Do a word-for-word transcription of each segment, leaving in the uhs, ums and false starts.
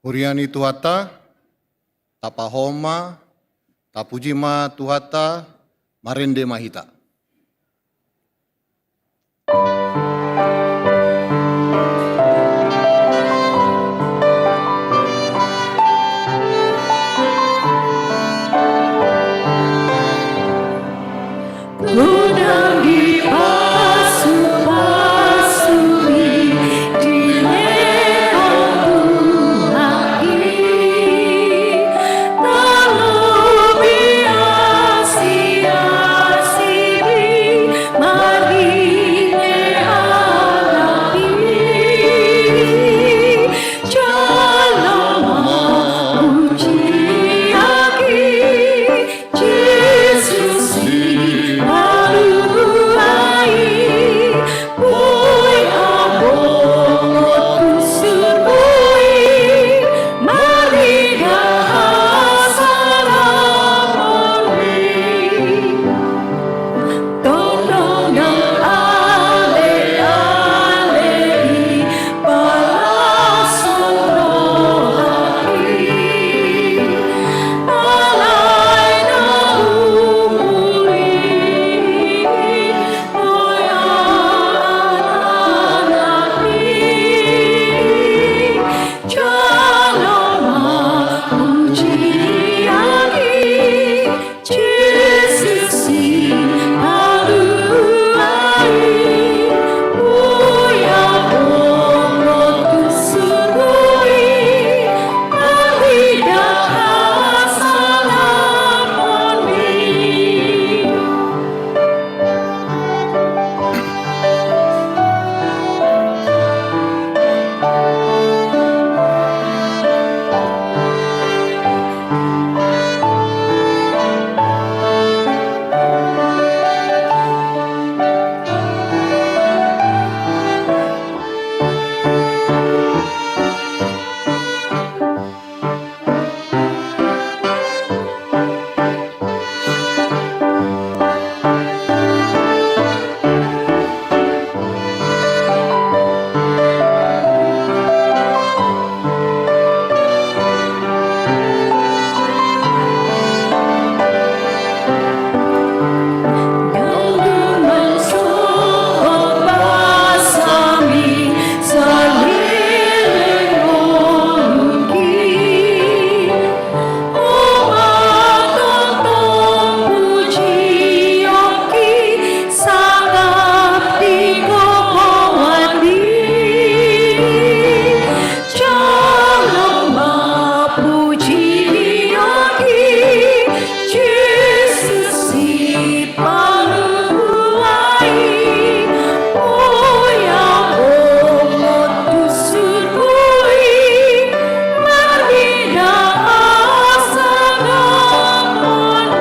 Huria ni Tuhanta, tapahomma, tapuji ma Tuhanta, marende ma hita. Godang dipasupasu i, dilehon Tuhan i, talobi asi-asi di marhite Anak i, jalo ma pujian i. Jesus Sipalua i, boi abongot tu surgo i, marhite hasangapon i. Tondong nang ale-ale i, palas roha i, alai na umur i, boi anak-anak i, jalo ma pujian i. Jesus Sipalua i, boi abongot tu surgo i, marhite hasangapon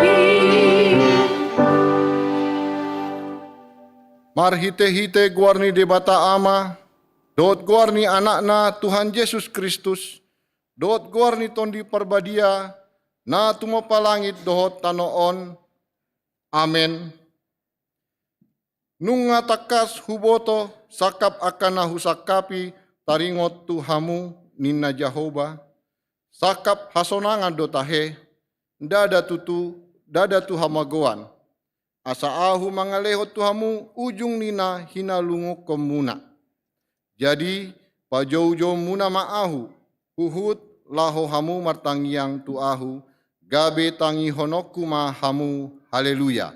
i. Marhite-hite goar ni Debata Ama, dohot goar ni Anakna Tuhan Jesus Kristus, dohot goar ni Tondi Parbadia, na tumompa langit dohot tano on. Amen. Nunga tangkas huboto sangkap angka na husangkapi taringot tu hamu, ninna Jahowa, sangkap hasonangan do tahe, ndada tutu, ndada tu hamagoan, asa ahu mangalehon tu hamu ujung ni na hinalungunhonmuna. Jadi, pajoujou muna ma ahu, huhut laho hamu martangiang tu ahu, gabe tangihononku ma hamu. Haleluya.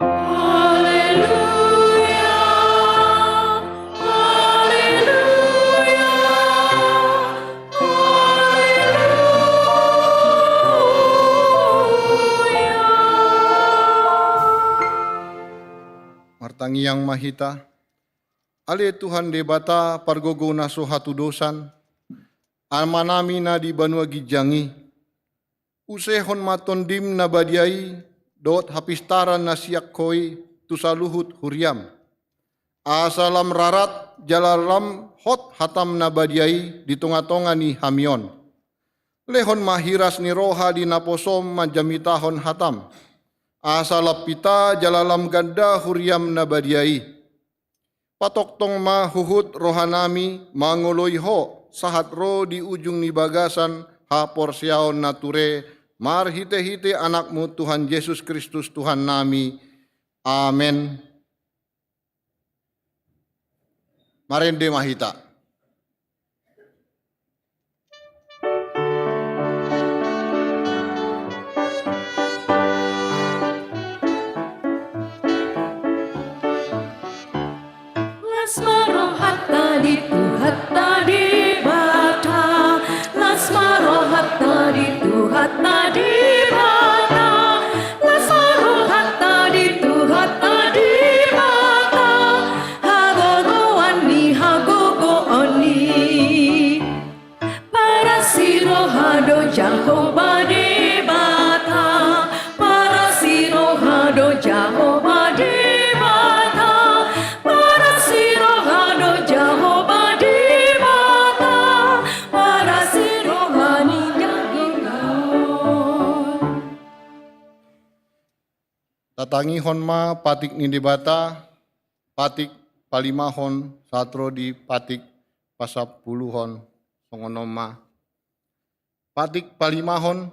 Haleluya. Haleluya. Haleluya. Martangiang ma hita. Ale Tuhan Debata pargogo na so hatudosan, Amanami na di banua ginjang i, usehon ma Tondim na badia i dohot hapistaran na sian Ho i tu saluhut huriam, asa lam rarat jala lam hot hatam na badia i di tonga-tonga ni hami on. Lehon ma hiras ni roha di naposom manjamitahon hatam, asa lam pita jala lam ganda huriam na badia i. Patongtong ma huhut rohanami mangoloi Ho sahat ro di ujung ni bagasan haporseaon na ture, marhitehite Anakmu Tuhan Jesus Kristus Tuhannami. Amen. Marende ma hita. Las ma rohanta di Tuhanta Debata, las ma rohanta di Tuhanta Debata, las ma rohanta di Tuhanta Debata, hagogoan ni hagogoon i. Parasi roha do Jahowa Debata, parasi roha do Jahowa Debata, parasi roha do Jahowa Debata, parasi roha ni jagingkon. Tatangihon ma patik ni Debata, patik palimahon sahat ro di patik pasampuluhon, songon on ma. Patik palimahon,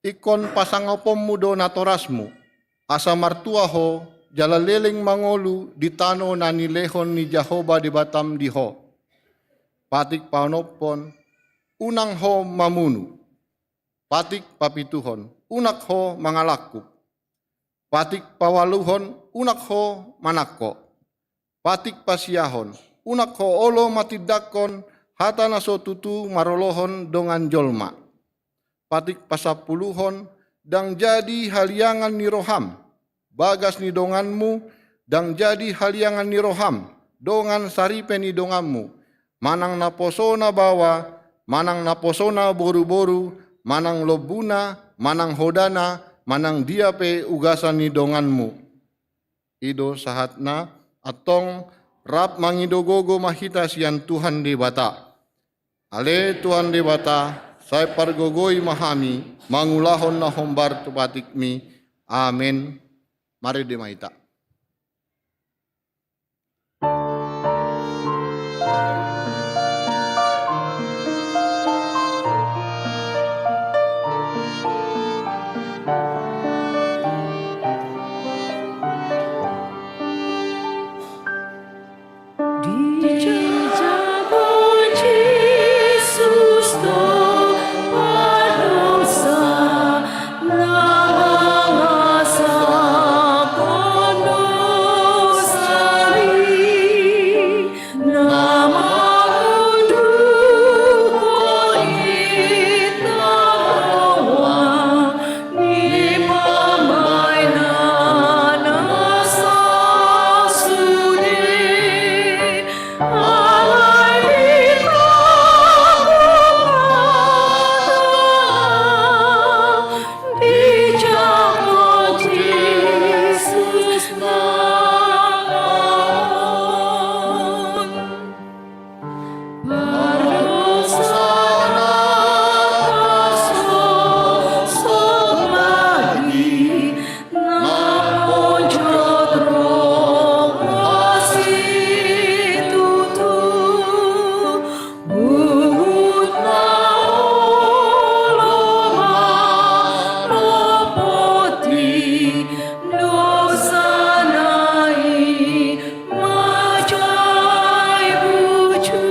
ingkon pasangaponmu do natorasmu, asa martua ho, jala leleng mangolu di tano na nilehon ni Jahowa Debatam di ho. Patik paonomhon, unang ho mamunu. Patik papituhon, unang ho mangalangkup. Patik paualuhon, unang ho manangko. Patik pasiahon, unang ho olo matindangkon hata na so tutu marolohon dongan jolma. Patik pasampuluhon, ndang jadi haliangan ni roham bagas ni donganmu, ndang jadi haliangan ni roham dongan saripe ni donganmu, manang naposona baoa, manang naposona boruboru, manang lombuna, manang hodana, manang dia pe ugasan ni donganmu. I do sahatna. Antong rap mangido gogo ma hita sian Tuhan Debata. Ale Tuhan Debata, sai pargogoi ma hami mangulahon na hombar tu patikmi. Amen. Marende ma hita. Dijangkon Jesus do pardosa na mangasahon dosa i, na mangunduhon hita ro ni pambahenan na sasude. Alai di dijangkon Jesus na on. Pardosa na pasoso bagi na monjot roha situtu, huhut na olo manopoti dosana i. Manjai buju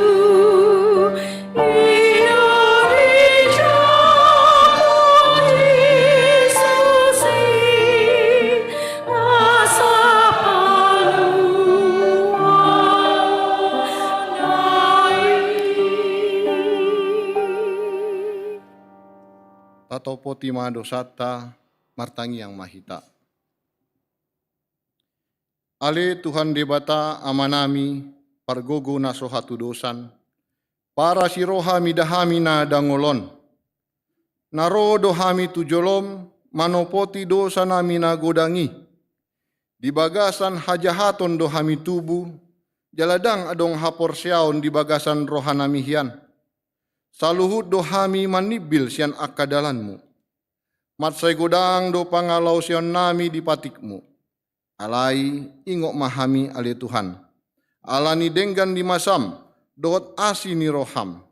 i do dijangkon Jesus i asa paluaonna i. Tatopoti ma dosanta, martangiang ma hita. Ale Tuhan Debata Amanami, pargogo na so hatudosan, parasi roha mida hami na dangol on. Na ro do hami tu jolom manopoti dosanami na godang i. Di bagasan hajahaton do hami tubu, jala ndang adong haporseaon di bagasan rohanami hian. Saluhut do hami manimbil sian angka dalanmu. Mansai godang do pangalaoseonnami di patikmu. Alai ingot ma hami ale Tuhan, ala ni denggan ni masam dohot asi ni roham,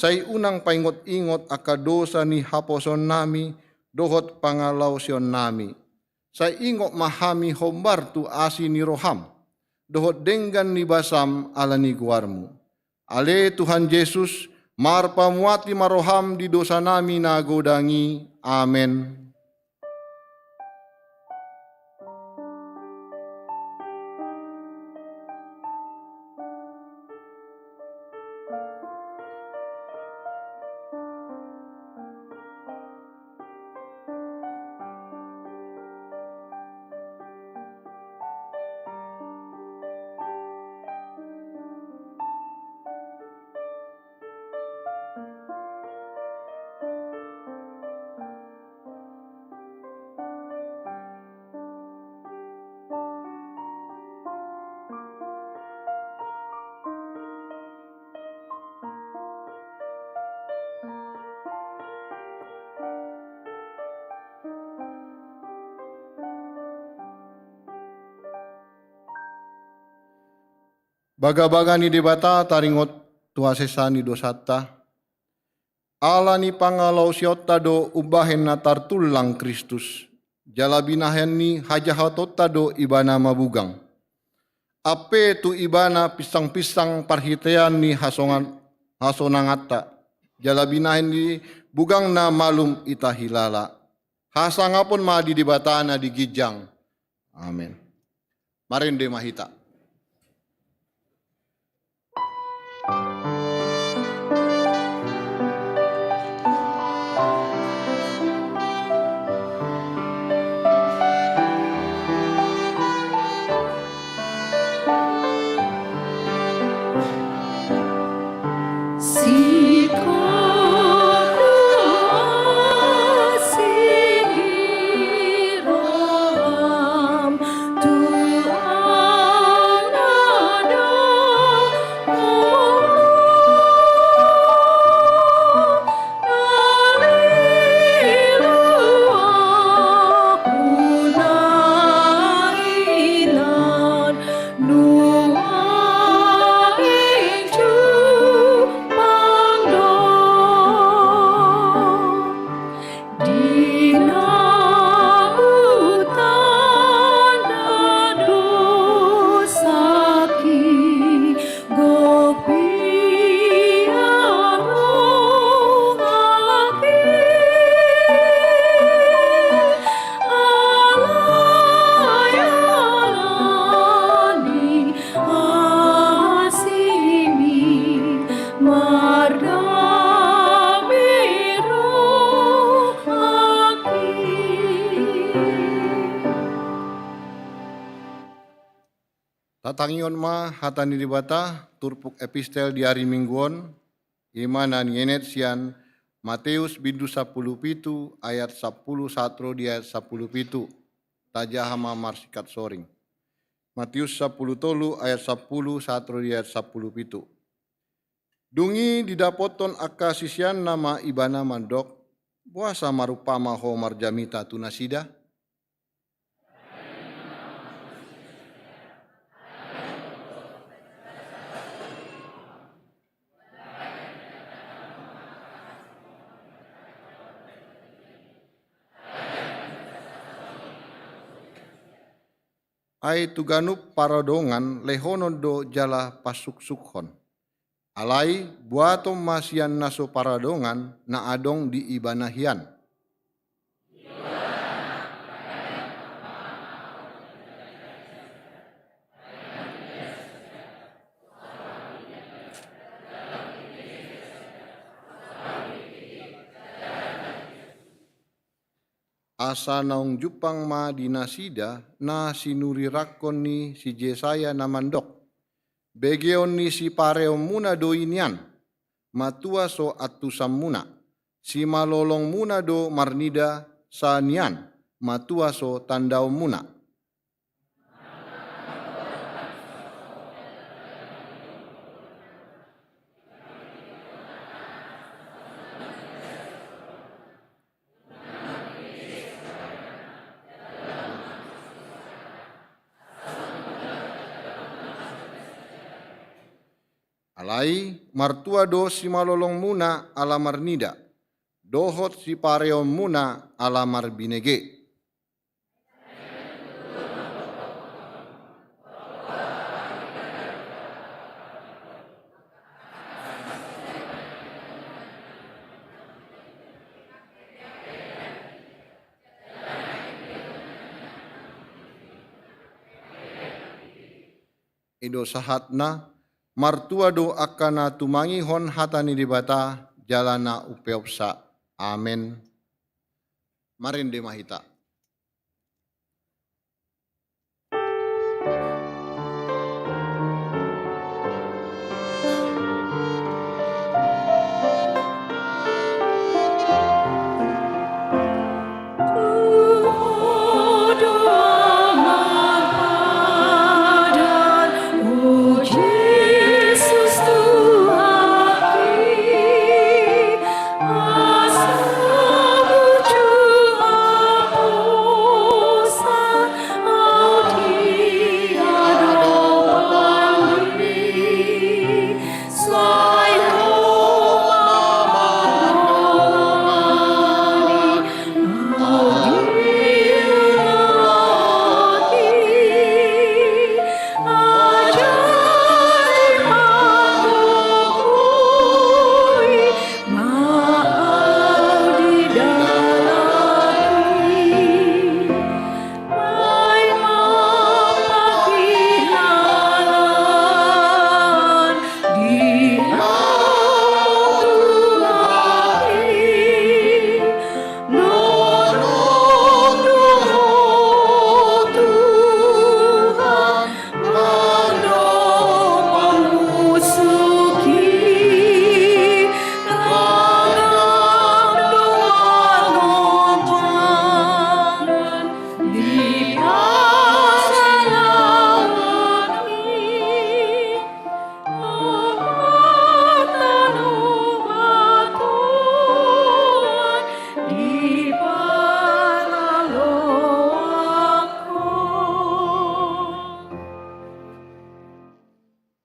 Sai unang paingot-ingot angka dosa ni haposoonnami dohot pangalaosionnami. Sai ingot ma hami hombar tu asi ni roham, dohot denggan ni basam ala ni goarmu. Ale Tuhan Jesus, marpamuati ma roham di dosanami na godang i. Amen. Bagabaga ni Debata taringot tu hasesaan ni dosanta. Ala ni pangalaosionta do umbahen na tartullang Kristus, jala binahen ni hajahatonta do Ibana mabugang. Ampe tu Ibana pinsang-pinsang parhitean ni hasongan-, hasonanganta, jala binahen ni bugangna malum hita hilala. Hasangapon ma di Debata na di ginjang. Amen. Marende ma hita. Tatangihon ma hata ni Debata, turpuk epistel di ari Minggu on, i ma na nienet sian Mateus bindu sampulu pitu ayat sampulu sahat ro di ayat sampulu pitu. Tajaha ma marsingkat soring. Mateus sampulu tolu ayat sampulu sahat ro di ayat sampulu pitu. Dung i didapothon angka siseanna ma Ibana mandok, boasa marumpama Ho marjamita tu nasida? Ai tu ganup paradongan lehonon do jala pansuksukhon. Alai buaton ma sian na so paradongan na adong di ibana hian. Asa naung jumpang ma di nasida na sinurirangkon ni si Jesaya na mandok, begeon ni sipareonmuna do i nian, matua so antusanmuna, simalolongmuna do marnida sa nian, matua so tandaonmuna. Alai martua do simalolongmuna ala marnida, dohot sipareonmuna ala marbinege. I do sahatna, martua do angka na tumangihon hata ni Debata jala na umpeopsa. Amen. Marende ma hita.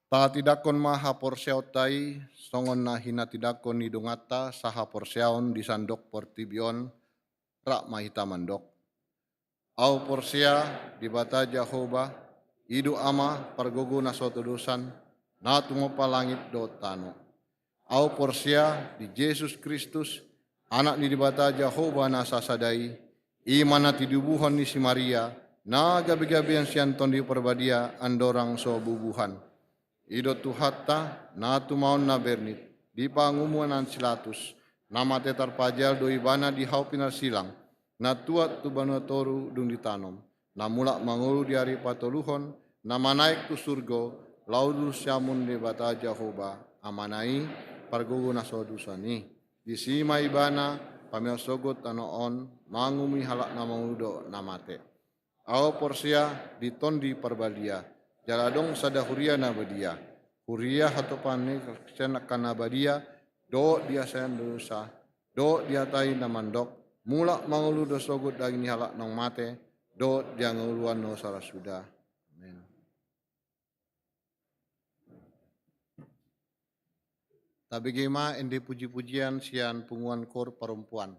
Tatindanghon ma haporseaonta i, songon na hinatindanghon ni donganta sahaporseaon di sandok portibi on. Rap ma hita mandok. Ahu porsea Debata Jahowa, i do Ama pargogo na so tudosan, na tumompa langit dohot tano. Ahu porsea di Jesus Kristus, Anak ni Debata Jahowa na sasada i, i ma na tinubuhon ni si Maria, na gabegabean sian Tondi Parbadia andorang so bubuhan. I do Tuhanta, na tumaon na bernit, di pangumuan ni si Pilatus, na mate tarpajal do Ibana di hau pinarsilang, na tuat tu banua toru dung ditanom, na mulak mangolu di ari patoluhon, na manaek tu surgo, laho duduk siamun Debata Jahowa, Amana i, pargogo na so tudosan i. Disi ma Ibana pamian sogot tano on, mangumumi halak na mangolu dohot na mate. Ahu porsea di Tondi Parbadia, jala adong sada huria na badia, huria hatopan ni haporseaon angka na badia, dohot di hasesaan dosa, dohot di hata i na mandok, mulak mangolu do sogot daging ni halak naung mate, dohot di hangoluan na so ra suda. Amen. Tabege ma ende pujipujian sian punguan kor parompuan.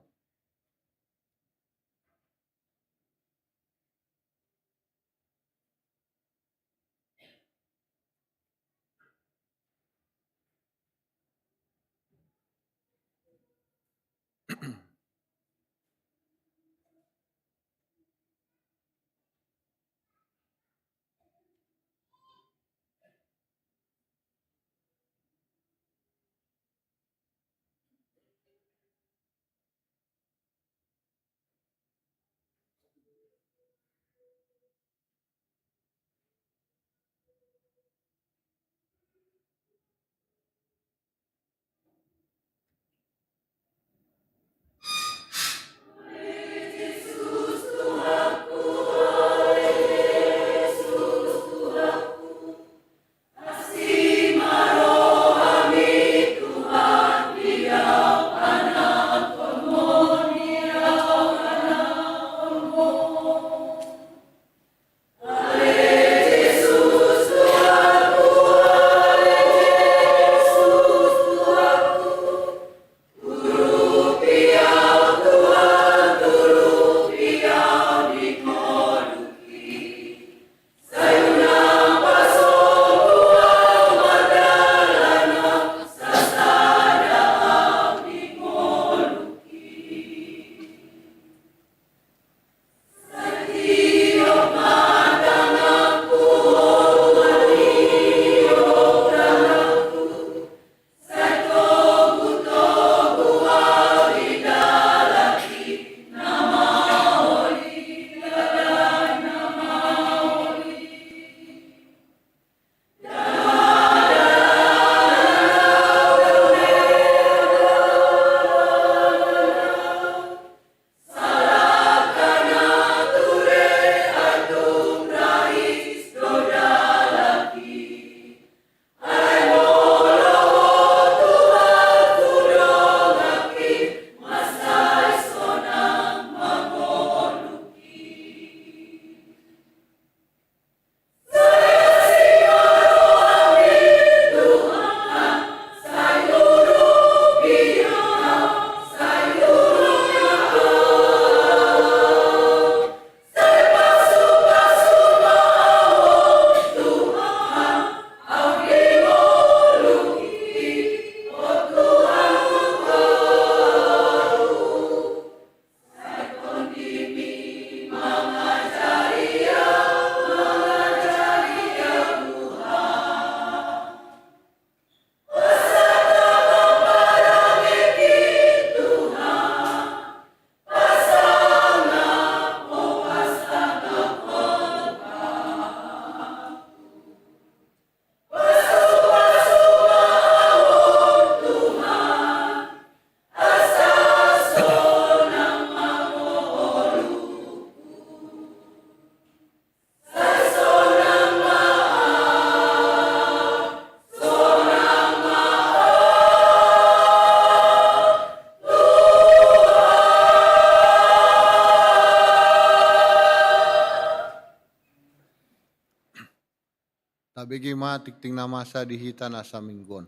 Bege ma tingting na masa di hita na saminggu on.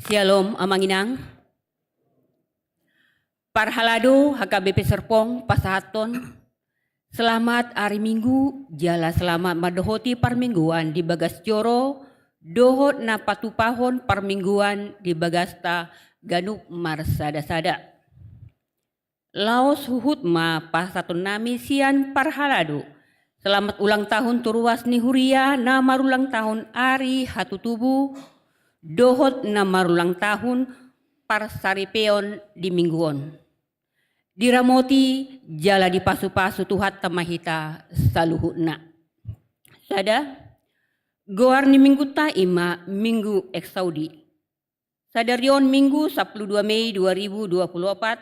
Syalom, Amang Inang. Parhalado H K B P Serpong pasahathon selamat ari Minggu, jala selamat mandohoti parmingguan di bagas joro, dohot na patupahon parmingguan di bagasta ganup marsada-sada. Laos huhut ma pasahaton nami sian parhalado selamat ulang tahun tu ruas ni huria na marulang tahun ari hatutubu, dohot na marulang tahun parsaripeon di Minggu on. Diramoti jala dipasu-pasu Tuhanta ma hita saluhutna. Sada, goar ni Mingguta i ma Minggu Exaudi. Sadari on Minggu sampulu dua Mei dua ribu dua pulu opat,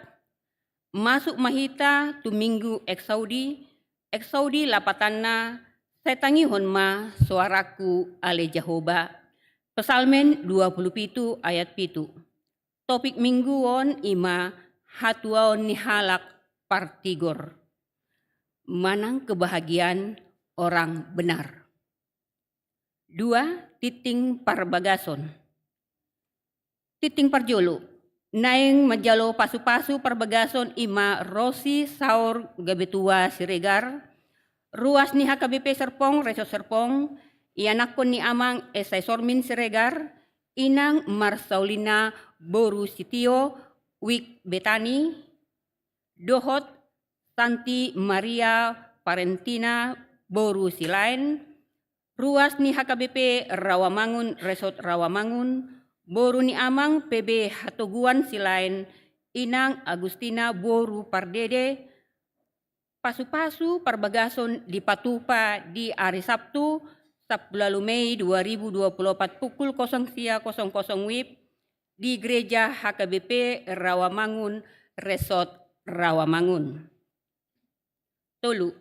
masuk ma hita tu Minggu Exaudi. Exaudi lapatanna, sai tangihon ma soarangku ale Jahowa. Psalmen dua pulu pitu ayat pitu. Topik Minggu on i ma hatuaon ni halak partigor manang kebahagiaan orang benar. Dua, tingting parbagason. Tingting parjolo, naeng manjalo pasu-pasu parbagason i ma ro si saur gabe tua Siregar, ruas ni H K B P Serpong, Resort Serpong, ianakhon ni Amang Esai Sormin Siregar, Inang Marsaulina boru Sitio, Wik Betani, dohot Santi Maria Parentina boru Silaen, ruas ni H K B P Rawamangun, Resort Rawamangun, boru ni Amang P B Hatoguan Silaen, Inang Agustina boru Pardede. Pasu-pasu parbagason dipatupa di ari Sabtu, sampulu ualu Mei dua ribu dua pulu opat, pukul kosong sia kosong kosong wib, di Gereja H K B P Rawamangun, Resort Rawamangun. Tolu,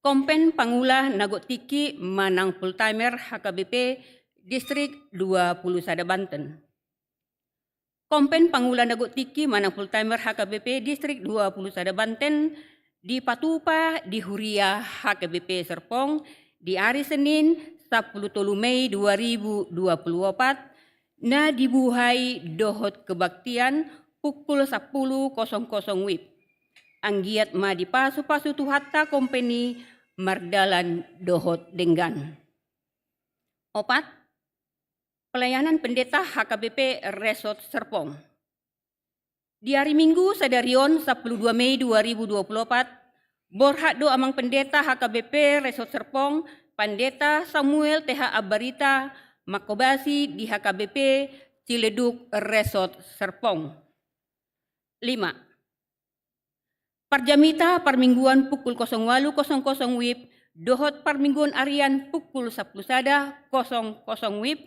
Kompen Pangula na gok tingki manang full timer H K B P Distrik dua pulu sada Banten. Kompen Pangula na gok tingki manang full timer H K B P Distrik dua pulu sada Banten dipatupa di Huria H K B P Serpong di ari Senin, sampulu tolu Mei dua ribu dua pulu opat, na dibuhai dohot kebaktian pukul sampulu kosong kosong wib. Anggiat ma dipasu-pasu Tuhanta kompen i mardalan dohot denggan. Opat, pelayanan pendeta H K B P Resort Serpong. Di ari Minggu sadari on, sampulu dua Mei dua ribu dua pulu opat, borhat do Amang Pendeta H K B P Resort Serpong, Pandeta Samuel T H Ambarita, manghobasi di H K B P Ciledug Resort Serpong. Lima, Parjamita parmingguan pukul kosong ualu kosong kosong wib, dohot parmingguan arian pukul sampulu sada kosong kosong wib.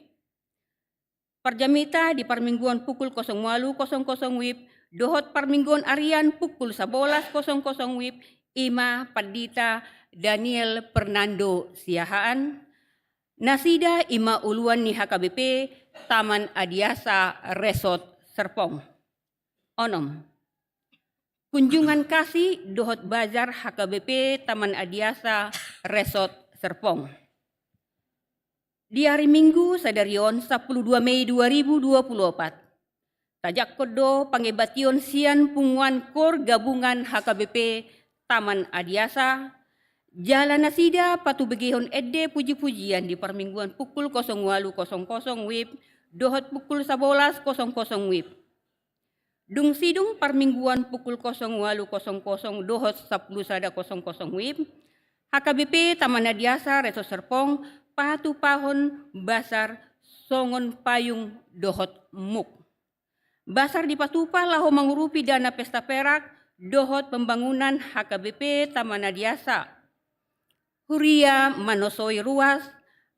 Parjamita di parmingguan pukul kosong ualu kosong kosong wib, dohot parmingguan arian pukul sabolas kosong kosong wib, i ma Pandita Daniel Fernando Siahaan. Nasida i ma uluan ni H K B P Taman Adiasa Resort Serpong. Onom, kunjungan kasih dohot bazar H K B P Taman Adiasa Resort Serpong. Di ari Minggu sadari on, sampulu dua Mei dua ribu dua pulu opat, tajangkon do pangebation sian punguan kor gabungan H K B P Taman Adiasa, jala nasida patubegehon ende puji-pujian di parmingguan pukul kosong ualu kosong kosong wib dohot pukul sabolas kosong kosong wib. Dung sidung parmingguan pukul kosong ualu kosong kosong dohot sampulu sada kosong kosong wib, H K B P Taman Adiasa Resort Serpong patupahon bazar songon payung dohot muk. Bazar dipatupa laho mangurupi dana pesta perak dohot pembangunan H K B P Taman Adiasa. Huria manosoi ruas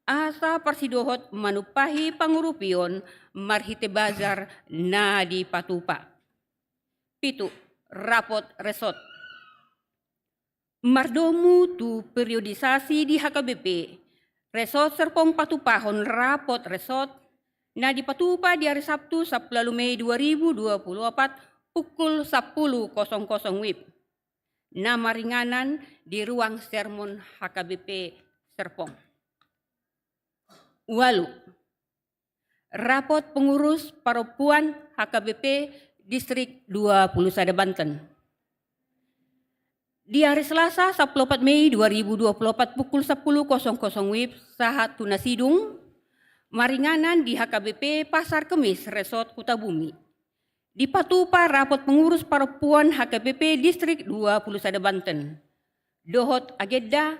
asa parsidohot manumpahi pangurupion marhite bazar na dipatupa. Pitu, rapot resort. Mardomu tu periodisasi di H K B P, Resort Serpong patupahon rapot resort na dipatupa di ari Sabtu, sampulu ualu Mei dua ribu dua pulu opat, pukul sampulu kosong kosong wib. na maringanan di ruang sermon H K B P Serpong. Ualu. Rapot pengurus parompuan H K B P Distrik dua puluh sada Banten. Di hari Selasa, sapuluh opat Mei dua ribu dua puluh opat, pukul sapuluh kosong kosong WIB, sahat tu na sidung, maringanan di H K B P Pasar Kemis Resort Kutabumi, dipatupa rapot pengurus parompuan H K B P Distrik dua puluh sada Banten, dohot agenda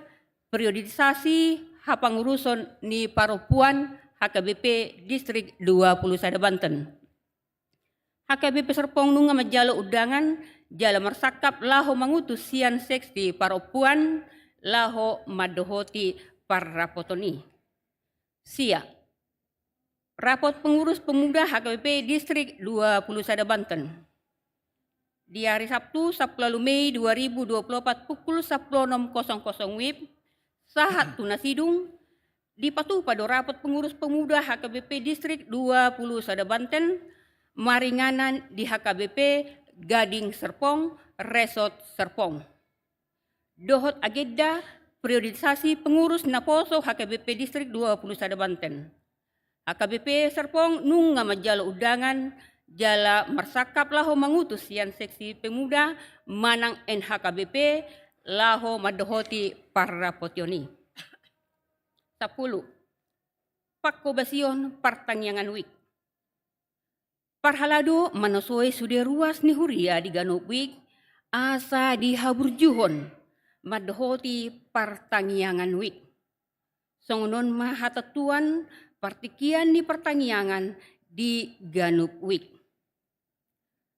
priorisasi hapanguruson ni parompuan H K B P Distrik dua puluh sada Banten. H K B P Serpong nunga manjalo undangan jala marsangkap laho mangutus sian seksi parompuan laho mandohoti parrapoton i. Sia. Rapot pengurus pemuda H K B P Distrik dua puluh sada Banten. Di hari Sabtu, sapuluh ualu Mei dua ribu dua puluh opat, pukul sapuluh onom kosong kosong WIB, sahat tu na sidung, dipatupa do rapot pengurus pemuda H K B P Distrik dua puluh sada Banten, maringanan di H K B P Gading Serpong, Resort Serpong, dohot agenda priorisasi pengurus naposo H K B P Distrik dua puluh sada Banten. H K B P Serpong nunga manjalo undangan jala marsangkap laho mangutus sian seksi pemuda manang N H K B P laho mandohoti parrapotion i. Sapuluh. Pangkobasion partangiangan WIK. Parhalado manosohi sude ruas ni huria di ganup WIK asa dihaburjuhon mandohoti partangiangan WIK. Songon on ma hatentuan partingkian ni partangiangan di ganup WIK.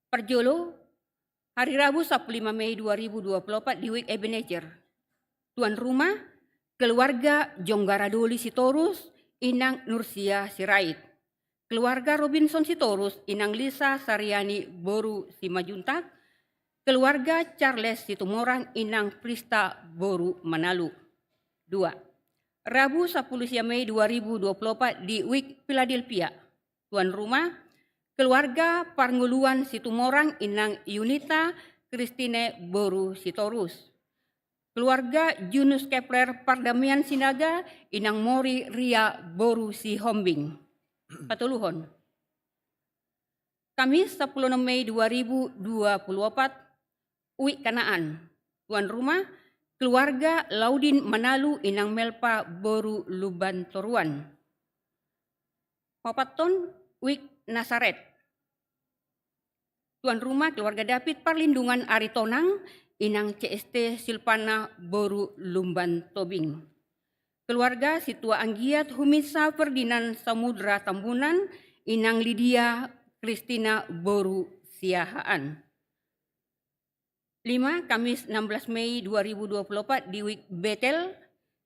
Parjolo, hari Rabu sapuluh lima Mei dua ribu dua puluh opat di WIK Ebenezer. Tuan rumah, keluarga Jonggara Doli Sitorus, Inang Nursia Sirait. Keluarga Robinson Sitorus, Inang Lisa Sariani boru Simanjuntak. Keluarga Charles Situmorang, Inang Prista boru Manalu. Dua. Rabu sapuluh sia Mei dua ribu dua puluh opat di WIK Philadelphia. Tuan rumah, keluarga Parngoluan Situmorang, Inang Yunita Christine boru Sitorus. Keluarga Junus Kepler Pardamaian Sinaga, Inang Mori Ria boru Sihombing. Patoluhon. Kamis sapuluh onom Mei dua ribu dua puluh opat, WIK Kanaan. Tuan rumah, keluarga Laudin Manalu, Inang Melpa boru Lumban Toruan. Paopathon, WIK Nasaret. Tuan rumah, keluarga David Parlindungan Aritonang, Inang C S T Silvana boru Lumban Tobing. Keluarga Situa Anggiat Huminsa Ferdinand Samudra Tambunan, Inang Lydia Kristina boru Siahaan. Lima, Kamis enam belas Mei dua ribu dua puluh opat di WIK Betel.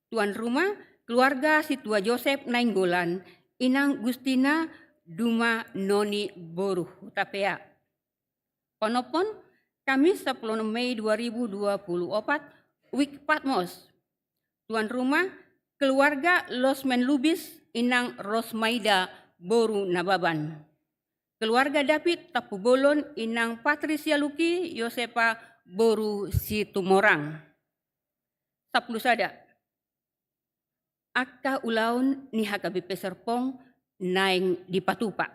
Tuan rumah, keluarga Situa Josep Nainggolan, Inang Gustina Duma Noni boru Hutapea. Onomhon, Kamis sapuluh onom Mei dua ribu dua puluh opat, WIK Patmos. Tuan rumah, keluarga Losmen Lubis, Inang Rosmaida boru Nababan. Keluarga David Tampubolon, Inang Patrisia Luki Yosepa boru Situmorang. Sapuluh sada. Angka ulaon ni H K B P Serpong naeng dipatupa.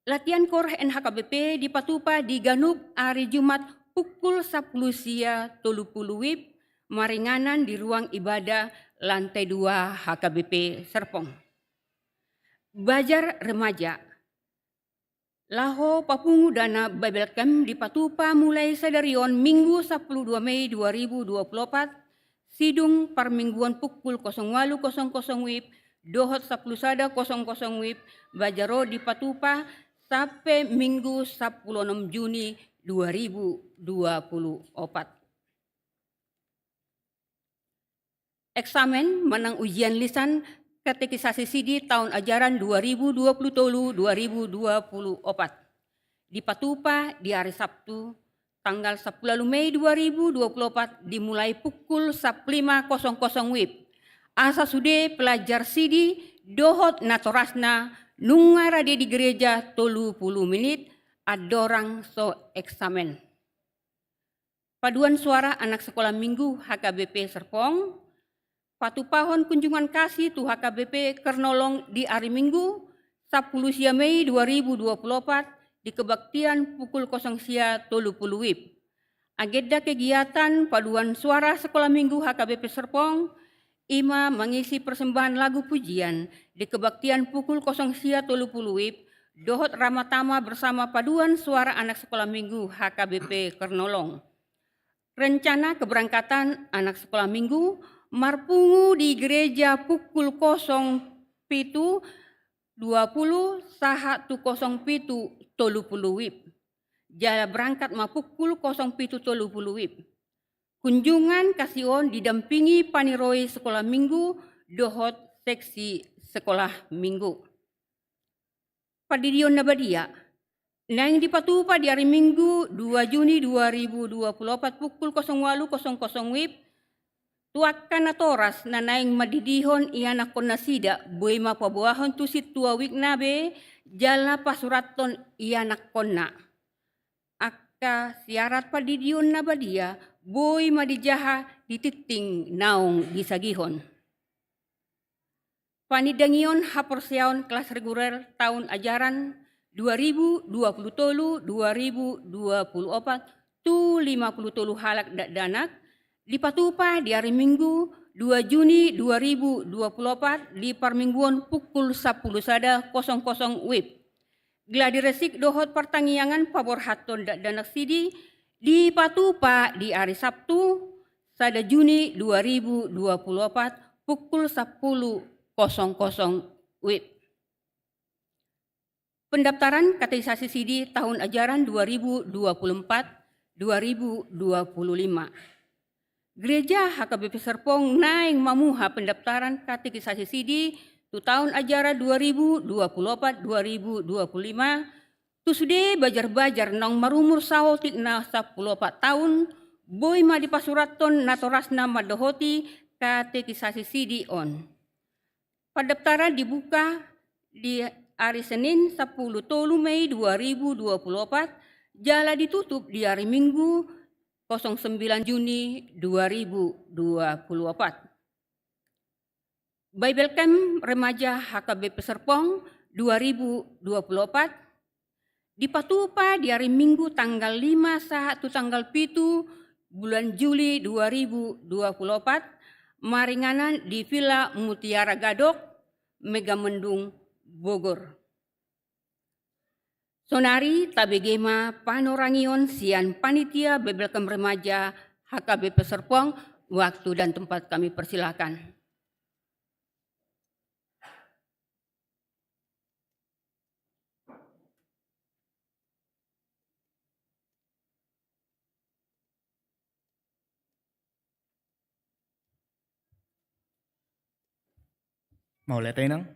Latihan koor N H K B P dipatupa di ganup ari Jumat pukul sapuluh sia tolu puluh WIB, maringanan di ruang ibadah lantai dua H K B P Serpong. Bazar remaja. Laho papungu dana Bible Camp dipatupa mulai sadari on, Minggu sapuluh dua Mei dua ribu dua puluh opat, sidung parmingguon pukul kosong ualu kosong kosong WIB dohot sapuluh sada kosong kosong WIB, bazar on dipatupa sampe Minggu sapuluh onom Juni dua ribu dua puluh opat. Eksamen manang ujian lisan katekisasi sidi taon ajaran dua ribu dua puluh tolu dua ribu dua puluh opat dipatupa di ari Sabtu, tanggal sapuluh ualu Mei dua ribu dua puluh opat, dimulai pukul sapuluh lima kosong kosong WIB. Asa sude pelajar sidi dohot natorasna nunga rade di gereja tolu puluh menit andorang so eksamen. Paduan suara anak sekolah minggu H K B P Serpong, patupahon kunjungan kasih tu H K B P Kernolong di ari Minggu, sampulu sia Mei dua ribu dua puluh opat, di kebaktian pukul kosong sia tolu pulu WIB. Agenda kegiatan paduan suara sekolah minggu H K B P Serpong, i ma mangisi persembahan lagu pujian di kebaktian pukul kosong sia tolu pulu WIB, dohot ramah tamah bersama paduan suara anak sekolah minggu H K B P Kernolong. Rencana keberangkatan anak sekolah minggu marpungu di gereja pukul kosong pitu dua pulu sahat tu kosong pitu tolu pulu WIB. Jala berangkat ma pukul kosong pitu tolu pulu WIB. Kunjungan kasih on didampingi paniroi sekolah minggu dohot seksi sekolah minggu. Pandidion na badia. Naeng dipatupa di ari Minggu, dua Juni dua ribu dua puluh opat, pukul kosong walu kosong kosong WIB, tu angka natoras na naeng mandidihon ianakkonnasida, boi ma paboahon tu sintua wikna be jala pasurathon ianakkonna. Angka syarat pandidion na badia boi ma dijaha di tingting naung disagihon. Panindangion haporseaon kelas reguler taon ajaran dua ribu dua puluh tolu dua ribu dua puluh opat tu lima puluh tolu halak dakdanak dipatupa di ari Minggu, dua Juni dua ribu dua puluh opat, di parmingguon pukul sampulu sada kosong kosong WIB. Gladi resik dohot partangiangan paborhathon dakdanak sidi dipatupa di ari Sabtu, sada Juni dua ribu dua puluh opat, pukul sampulu kosong kosong WIB. Pendaftaran katekisasi sidi taon ajaran dua ribu dua puluh empat dua ribu dua puluh lima. Gereja H K B P Serpong naeng mamuha pendaftaran katekisasi sidi tu taon ajaran dua ribu dua puluh opat dua ribu dua puluh lima, tu sude bajar-bajar naung marumur saotik na sampulu opat taon, boi ma dipasurathon natorasna mandohoti katekisasi sidi on. Pendaftaran dibuka di ari Senin, sampulu tolu Mei dua ribu dua puluh opat, jala ditutup di ari Minggu, kosong sembilan Juni dua ribu dua puluh opat. Bible Camp Remaja H K B P Serpong dua ribu dua puluh opat, dipatupa di ari Minggu tanggal lima sahat tu tanggal pitu bulan Juli dua ribu dua puluh opat, maringanan di Villa Mutiara Gadok, Megamendung, Bogor. Sonari tabege ma panorangion sian panitia Bible Camp Remaja H K B P Serpong, waktu dan tempat kami persilakan. Mauliate, Inang.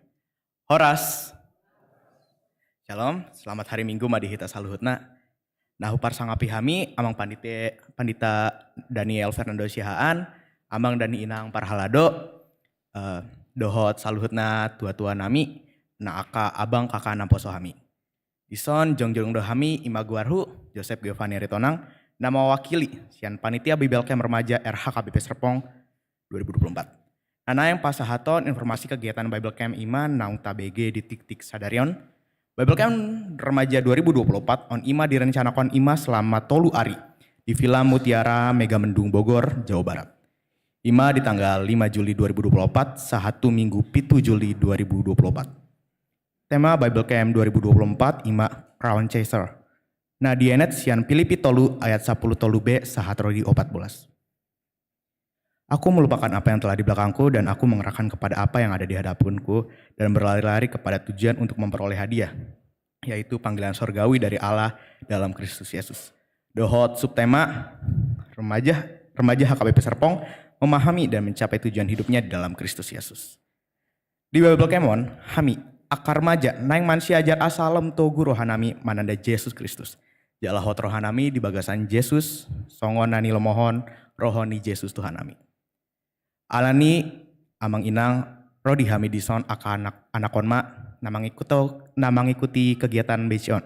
Horas. Shalom, selamat hari Minggu ma di hita saluhutna. Nah, huparsangapi hami Amang Pandite-, Pandita Daniel Fernando Siahaan, Amang dan Inang Parhalado, eh, dohot saluhutna tua-tua nami, na angka abang kaka naposo hami. Dison jongjong do hami, i ma goarhu Joseph Giovanni Aritonang, na mewakili sian panitia Bible Camp Remaja R H K B P Serpong dua ribu dua puluh empat. Na naeng pasahaton informasi kegiatan Bible Camp i ma naung tabege di tiktik sadari on. Bible Camp Remaja dua ribu dua puluh empat on i ma direncanakon i ma selama tolu ari di Villa Mutiara Megamendung, Bogor, Jawa Barat. I ma di tanggal lima Juli dua ribu dua puluh empat sahat tu Minggu pitu Juli dua ribu dua puluh empat. Tema Bible Camp dua ribu dua puluh empat i ma Crown Chaser. Na dienet sian Filipi tolu ayat sampulu tolu B sahat ro di opat bolas. Aku melupakan apa yang telah di belakangku dan aku mengarahkan kepada apa yang ada di hadapanku dan berlari-lari kepada tujuan untuk memperoleh hadiah, yaitu panggilan sorgawi dari Allah dalam Kristus Yesus. Dohot subtema, remaja, remaja H K B P Serpong memahami dan mencapai tujuan hidupnya di dalam Kristus Yesus. Di Bible Camp on, hami, angka remaja, naeng mansiajar asa lam togu rohanami mananda Jesus Kristus. Jala hot rohanami di bagasan Jesus, songon na nilomohon roha ni Jesus Tuhan nami. Alani, Amang Inang, ro di hami dison angka anak, anakon ma, na mangikuto-, na mangikuti kegiatan B C on.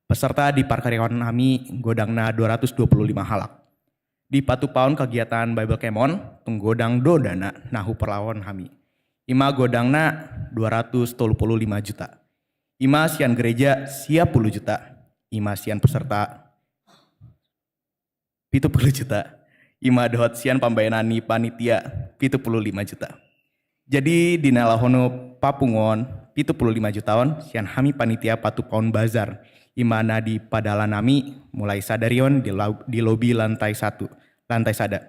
Peserta di parkaryaon hami godangna dua ratus dua puluh lima halak. Di patupaon kegiatan Bible Camp on, tung godang do dana na huparlahon hami. Ima godangna dua ratus tolu pulu lima juta. Ima sian gereja sia pulu juta. Ima sian peserta pitu pulu juta. Ima dohot sian pambahenan ni panitia pitu pulu lima juta. Jadi di na laho papunguon pitu pulu lima juta on sian hami panitia patupaon bazar. Ima na di padalan nami mulai sadari on di, lau- di lobi lantai satu, lantai sada.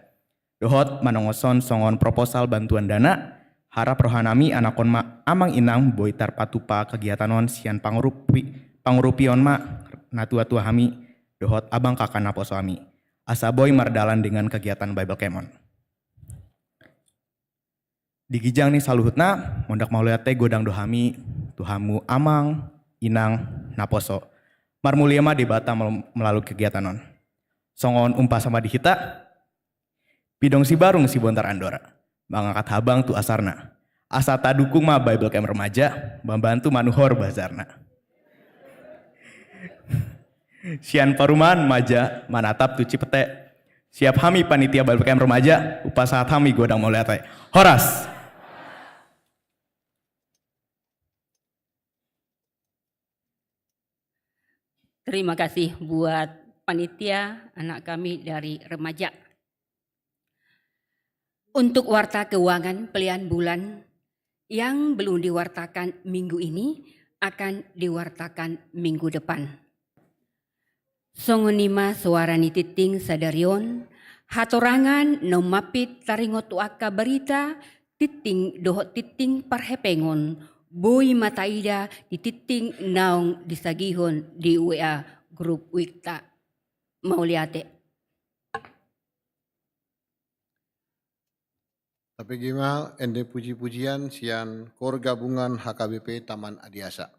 Dohot manongoshon songon proposal bantuan dana, harap roha nami anakhon ma amang inang boi tarpatupa kegiatan on sian pangurupi, pangurupion ma natua-tua hami, dohot abang kaka naposo hami. Asa boi mardalan dengan kegiatan Bible Camp on. Di ginjang ni saluhutna, mondok mauliate godang do hami, tu hamu amang, inang, naposo. Marmulia ma Debata mal- melalui kegiatan on. Songon umpasa ma di hita, pidong sibarung sibontar andora. Mangangkat habang tu asarna. Asa tadukung ma Bible Camp Remaja, mambantu manuhor bazarna. Sian parumaen maja manatap tu Cipete. Siap hami panitia Bible Camp Remaja, hupasahat hami godang mauliate. Horas. Terima kasih buat panitia, anak kami dari remaja. Untuk warta keuangan pelean bulan yang belum diwartakan minggu ini akan diwartakan minggu depan. Songon i ma soara ni tingting sadari on, hatorangan na umampit taringot tu angka barita, tingting dohot tingting parhepengon, boi ma taida di tingting naung disagihon di W A grup WIKTA. Mauliate. Tapegei ma ende puji-pujian sian Kor Gabungan H K B P Taman Adiasa.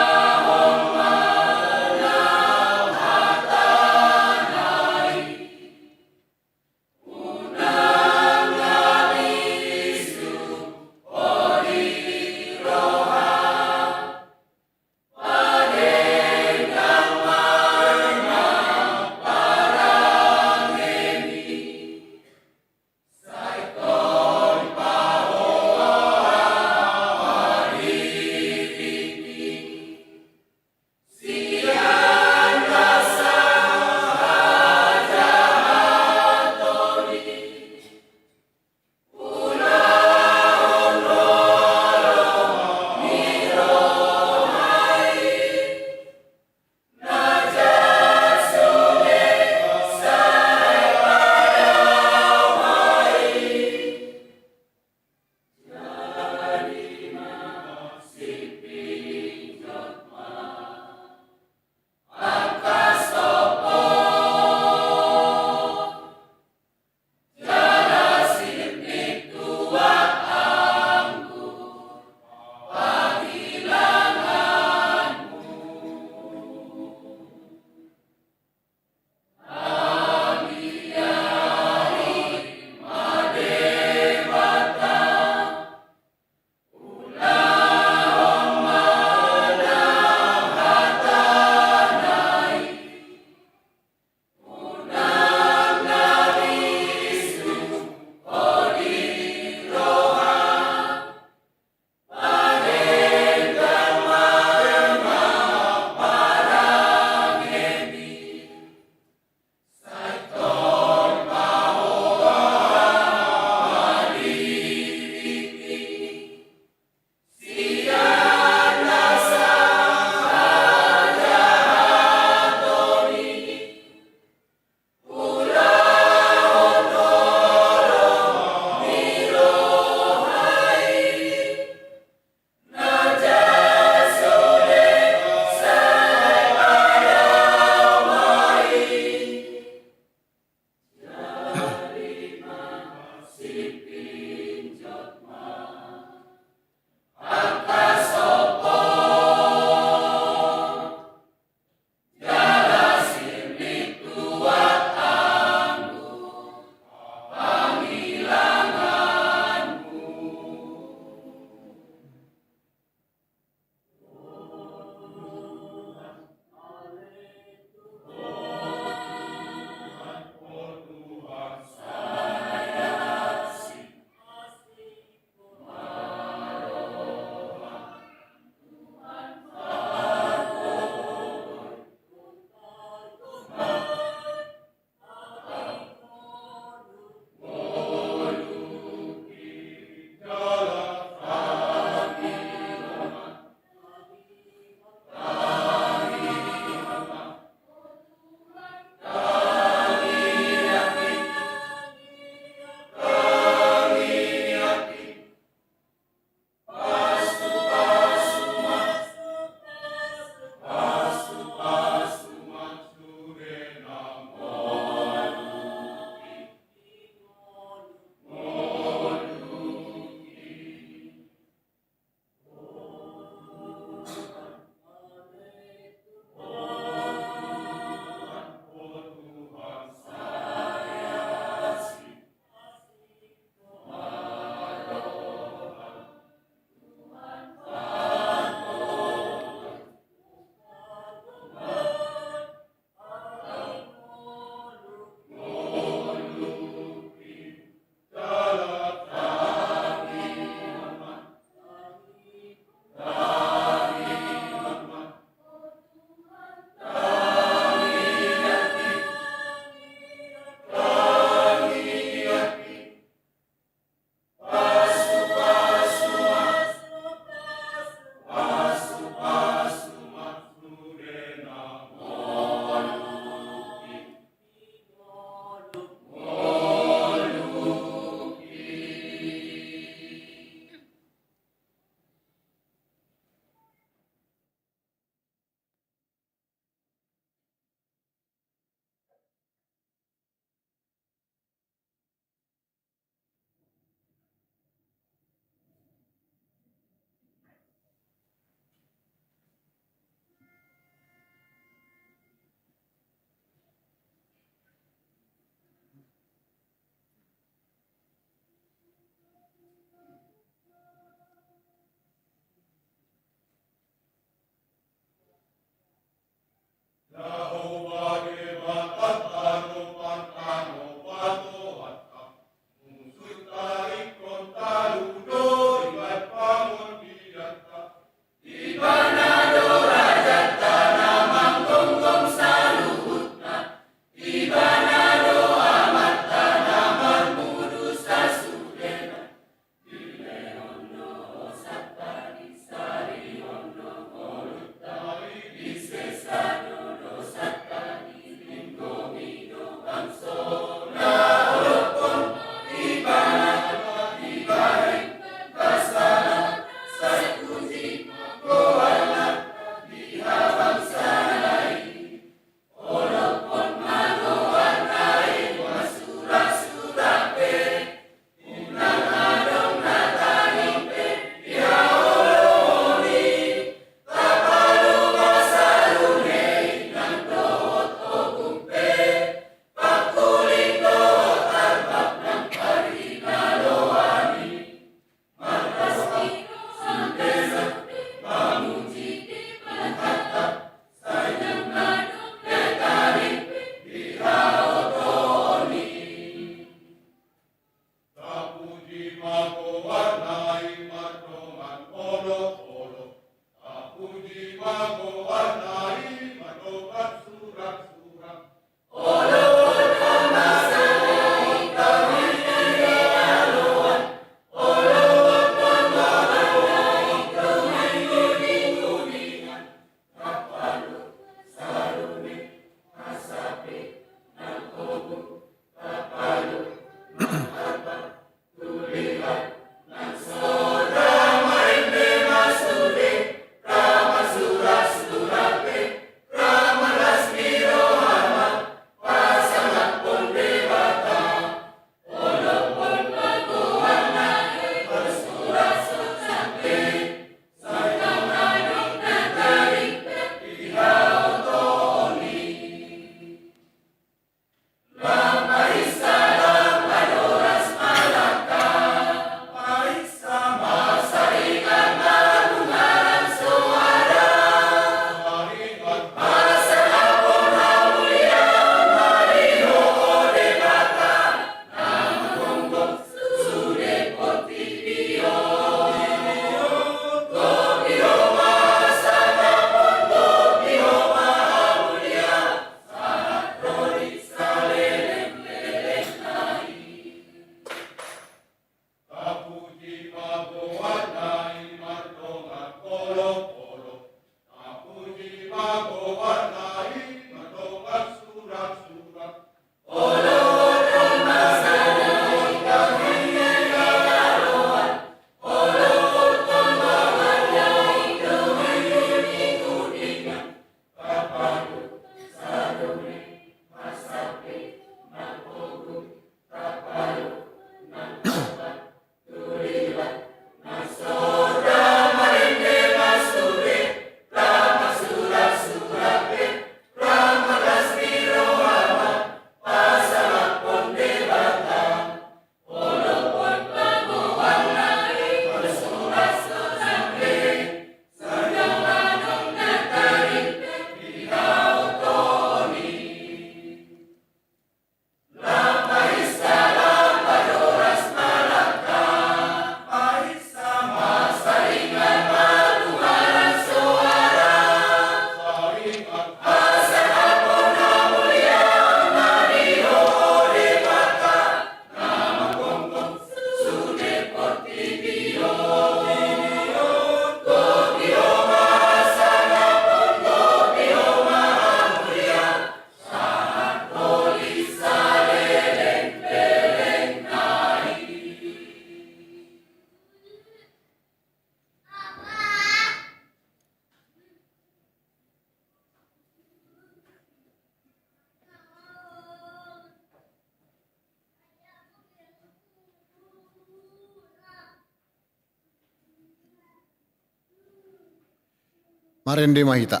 Marende ma hita.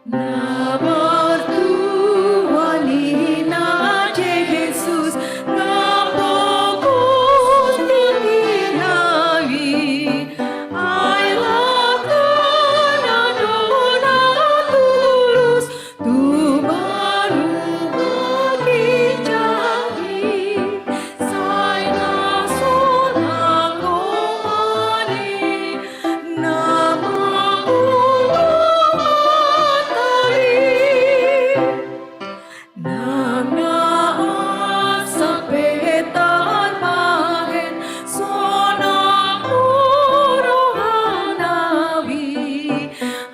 Na martua ninna Jesus, na pogos di tinai, ai langkana do na tulus, tu banua ginjang i, sai na sonang rohani, na mangolu atali. Nang na asa pe tarbahen sonang rohana i,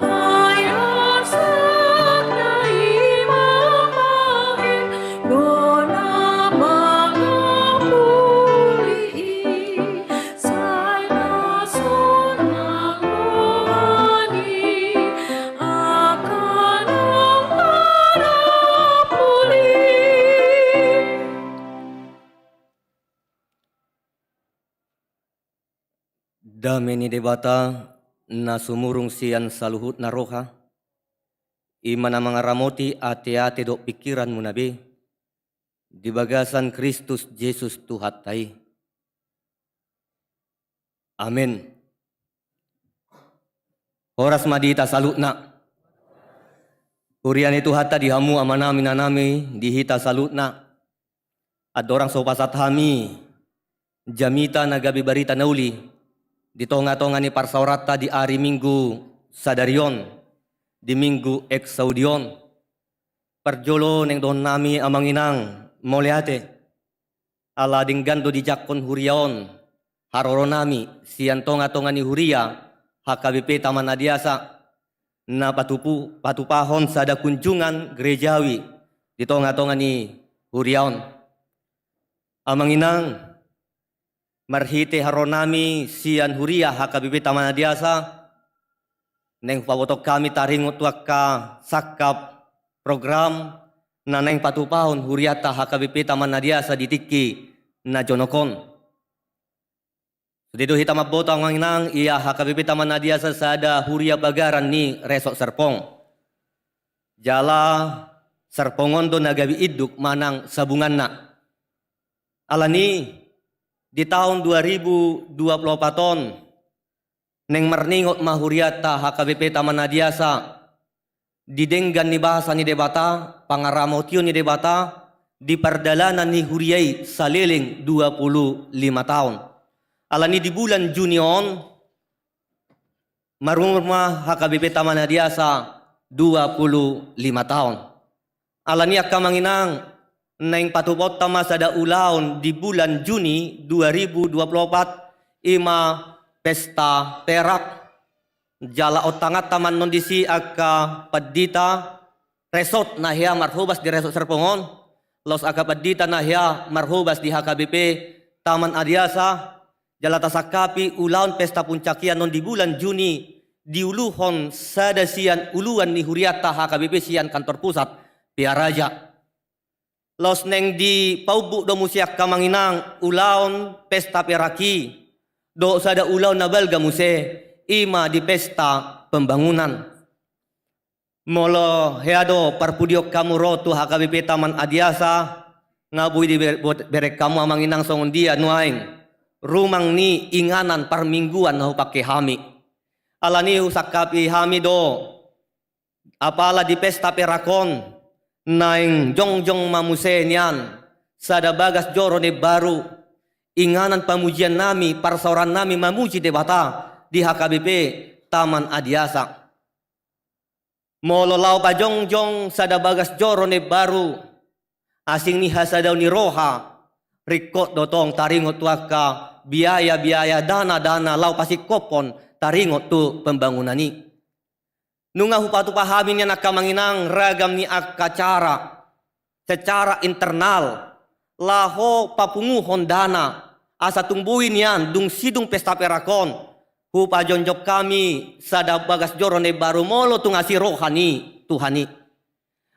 ai arsak na i mambahen do na mangapuli i. Sai na sonang rohani angka na marapuli. Dame ni Debata na sumurung sian saluhutna roha, i ma na mangaramoti ateate dohot pingkiranmuna be, di bagasan Kristus Jesus Tuhanta i. Amen. Horas ma di hita saluhutna. Huria ni Tuhanta di hamu amanami, inanami, di hita saluhutna. Andorang so hupasahat hami jamita na gabe barita na uli di tongatonga ni parsaoranta di ari Minggu sadari on, di Minggu Exaudi on. Parjolo naeng dohonon nami, amang inang, mauliate. Ala denggan do dijangkon huria on haroro nami sian tongatonga ni huria H K B P Taman Adiasa, na patupu-, patupahon sada kunjungan gerejawi di tongatonga ni huria on. Amang inang, marhite haroro nami sian huria H K B P Taman Adiasa, naeng hupabotohon hami taringot tu angka sangkap program na naeng patupahon hurianta H K B P Taman Adiasa di tingki na jonok on. Sude do hita mamboto, amang inang, ia H K B P Taman Adiasa sada huria bagaran ni Resort Serpong. Jala Serpong on do na gabe induk manang sabunganna. Alani, di taon dua ribu dua puluh opat on, naeng marningot ma hurianta H K B P Taman Adiasa di denggan ni basa ni Debata, pangaramotion ni Debata, di pardalanan ni huria i saleleng dua puluh lima taon. Alani di bulan Juni on, marumur ma H K B P Taman Adiasa dua puluh lima taon. Alani, angka amang inang, naeng patupahonta ma sada ulaon di bulan Juni dua ribu dua puluh opat, i ma pesta perak. Jala ontanganta ma annon disi angka pandita resort na hea marhobas di Resort Serpong on, laos angka pandita na hea marhobas di H K B P Taman Adiasa, jala tasangkapi ulaon pesta puncak i annon di bulan Juni, diuluhon sada sian uluan ni hurianta H K B P sian kantor pusat Pearaja. Laos naeng dipaumbuk do muse, angka amang inang, ulaon pesta perak i dohot sada ulaon na balga muse, i ma di pesta pembangunan. Molo hea do parpudionmu ro tu H K B P Taman Adiasa, nga boi diberengmu, amang inang, songon dia nuaeng rumang ni inganan parmingguan na hupangke hami. Alani, husangkapi hami do, apala di pesta perak on, naeng jongjong ma muse nian sada bagas joro na imbaru, inganan pamujiannami, parsaorannami mamuji Debata di H K B P Taman Adiasa. Molo laho pajongjong sada bagas joro na imbaru, asing ni hasadaon ni roha, ringkot do tong taringot tu angka biaya-biaya, dana-dana laho pasingkophon taringot tu pembangunan i. Nunga hupatupa hami nian, angka amang inang, ragam ni angka cara secara internal laho papunguhon dana, asa tung boi nian dung sidung pesta perak on hupajongjong hami sada bagas joro na imbaru molo tung asi roha ni Tuhan i.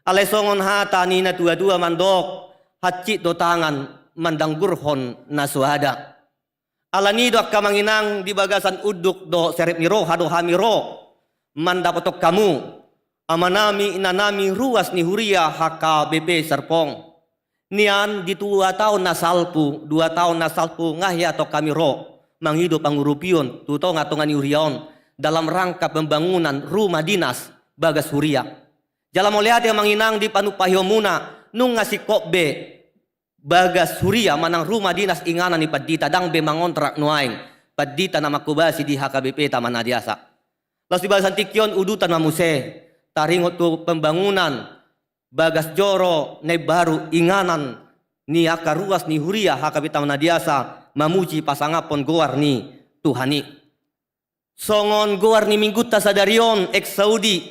Alai songon hata ni na tua-tua mandok, hansit do tangan mandanggurhon na so ada. Alani do, angka amang inang, di bagasan unduk dohot serep ni roha do hami ro mandapothon hamu, amanami, inanami, ruas ni huria H K B P Serpong. Nian di dua taon na salpu, dua taon na salpu nga hea tong hami ro mangido pangurupion tu tongatonga ni huria on dalam rangka pembangunan rumah dinas bagas huria. Jala mauliate, amang inang, dipanumpahionmuna, nunga singkop be bagas huria manang rumah dinas inganan ni pandita, ndang be mangontrak nuaeng pandita na manghobasi di H K B P Taman Adiasa. Laos di bagasan tingki on udutan ma muse taringot tu pembangunan bagas joro na imbaru inganan ni angka ruas ni huria H K B P Taman Adiasa mamuji pasangaphon goar ni Tuhan i. Songon goar ni minggunta sadari on, Exaudi,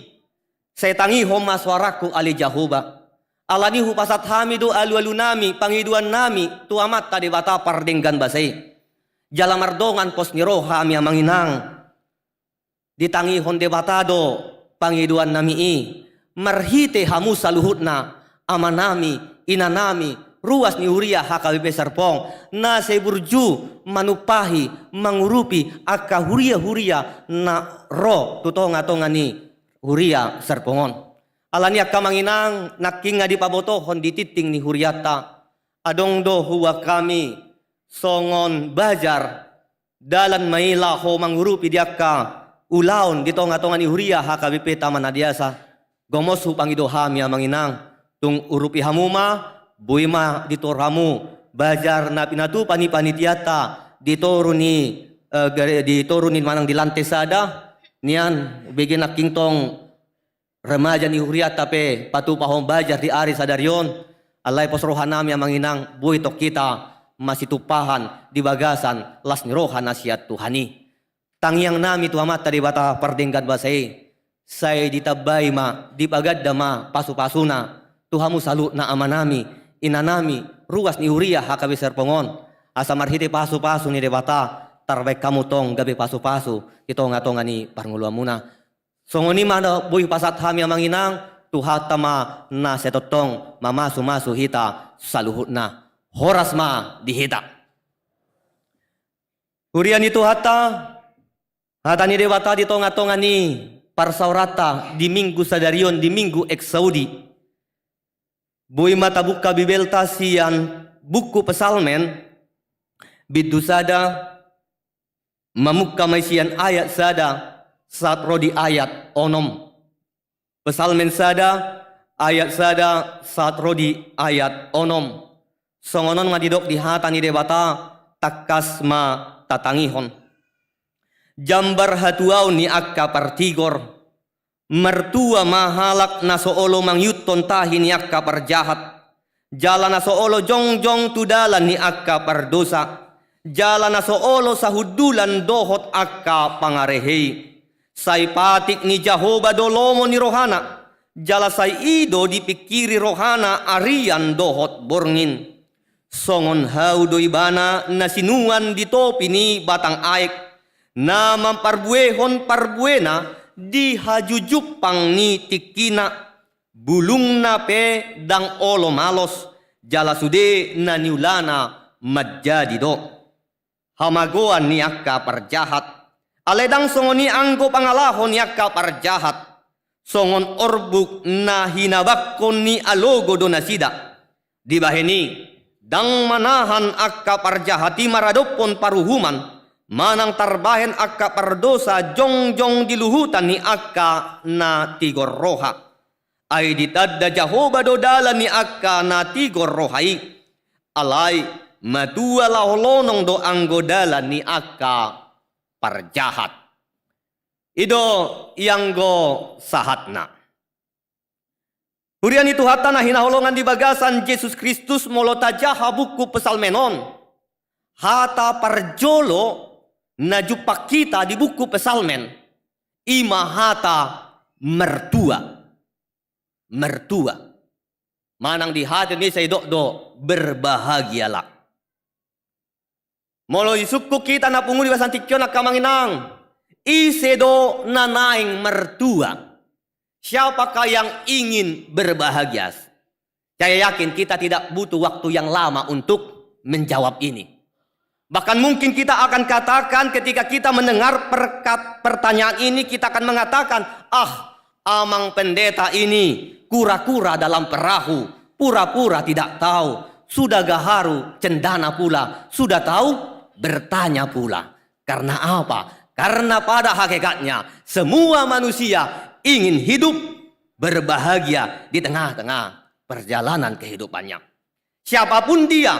sai tangihon ma soarangku ale Jahowa. Alani hupasahat hami do alualunami, pangidoannami tu Amanta Debata pardenggan basa i. Jala mardongan pos ni roha hami, amang inang, ditangihon Debata do pangidoannami i. Marhite hamu saluhutna, amanami, inanami, ruas ni huria H K B P Serpong, na sai burju manumpahi, mangurupi angka huria-huria na ro tu tongatonga ni huria Serpong on. Alani, angka amang inang, nangkin nga dipabotohon di tingting ni hurianta, adong do huboan hami songon bajar, dalan ma i laho mangurupi di angka ulaon di tongatonga ni huria H K B P Taman Adiasa. Gomos hupangido hami amang inang, tung urupi hamu ma, boi ma di toru hamu, bajar na pinatupa ni panitianta, di toru ni, eh, gare-, di toru ni manang di lante sada, nian bege nangkin tong remaja ni hurianta pe patupahon bajar di ari sadari on, alai pos rohanami amang inang, boi tong hita masitumpahan di bagasan las ni roha na sian Tuhan i. Tangiangnami tu Amanta Debata pardenggan basa i, sai ditambai ma, dipaganda ma pasupasuna tu hamu saluhutna amanami, inanami, ruas ni huria H K B Serpong on, asa marhite pasupasu ni Debata, tarbaen hamu tong gabe pasupasu di tongatonga ni parngoluanmuna. Songon i ma na boi pasahat hami amang inang, Tuhanta ma na sai tongtong mamasumasu hita saluhutna. Horas ma di hita. Huria ni Tuhanta, hata ni Debata di tongatonga ni parsaoranta di Minggu sadari on, di Minggu Exaudi. Boi ma tabuka Bibelta sian buku Psalmen, bindu sada, mamungka ma i sian ayat sada sahat ro di ayat onom. Psalmen sada, ayat sada sahat ro di ayat onom. Songon on ma didok di hata ni Debata, tangkas ma tatangihon. Jambar hatuaon ni angka partigor. Martua ma halak na so olo mangihuthon tahi ni angka parjahat, jala na so olo jongjong tu dalan ni angka pardosa, jala na so olo sahundulan dohot angka pangarehe i. Sai patik ni Jahowa do lomo ni rohana, jala sai i do dipingkiri rohana arian dohot borngin. Songon hau do ibana na sinuan di topi ni batang aek, na mamparbuehon parbuena di hajujumpang ni tingkina, bulungna pe ndang olo malos, jala sude na niulana manjadi do. Hamagoan ni angka parjahat. Alai ndang songon i anggo pangalaho ni angka parjahat. Songon orbuk na hinabangkon ni alogo do nasida. Dibahen i, ndang manahan angka parjahat i maradophon paruhuman, manang tarbahen angka pardosa jongjong di luhutan ni angka na tigor roha. Ai ditanda Jahowa do dalan ni angka na tigor roha i. Alai matua laho lonong do anggo dalan ni angka parjahat. I do ianggo sahatna. Huria ni Tuhanta na hinaholongan di bagasan Jesus Kristus, molo tajaha buku Psalmen on, hata parjolo na jumpang hita di buku Psalmen, i ma hata mertua. Mertua. Manang di hata Indonesia didok do berbahagialah. Molo disungkun hita na pungu di bagasan tingki on angka amang inang, ise do na naeng mertua? Siapakah yang ingin berbahagia? Saya yakin kita tidak butuh waktu yang lama untuk menjawab ini. Bahkan mungkin kita akan katakan ketika kita mendengar perkat-, pertanyaan ini, kita akan mengatakan, "Ah, amang pendeta ini kura-kura dalam perahu, pura-pura tidak tahu, sudah gaharu cendana pula, sudah tahu bertanya pula." Karena apa? Karena pada hakikatnya semua manusia ingin hidup berbahagia di tengah-tengah perjalanan kehidupannya. Siapapun dia,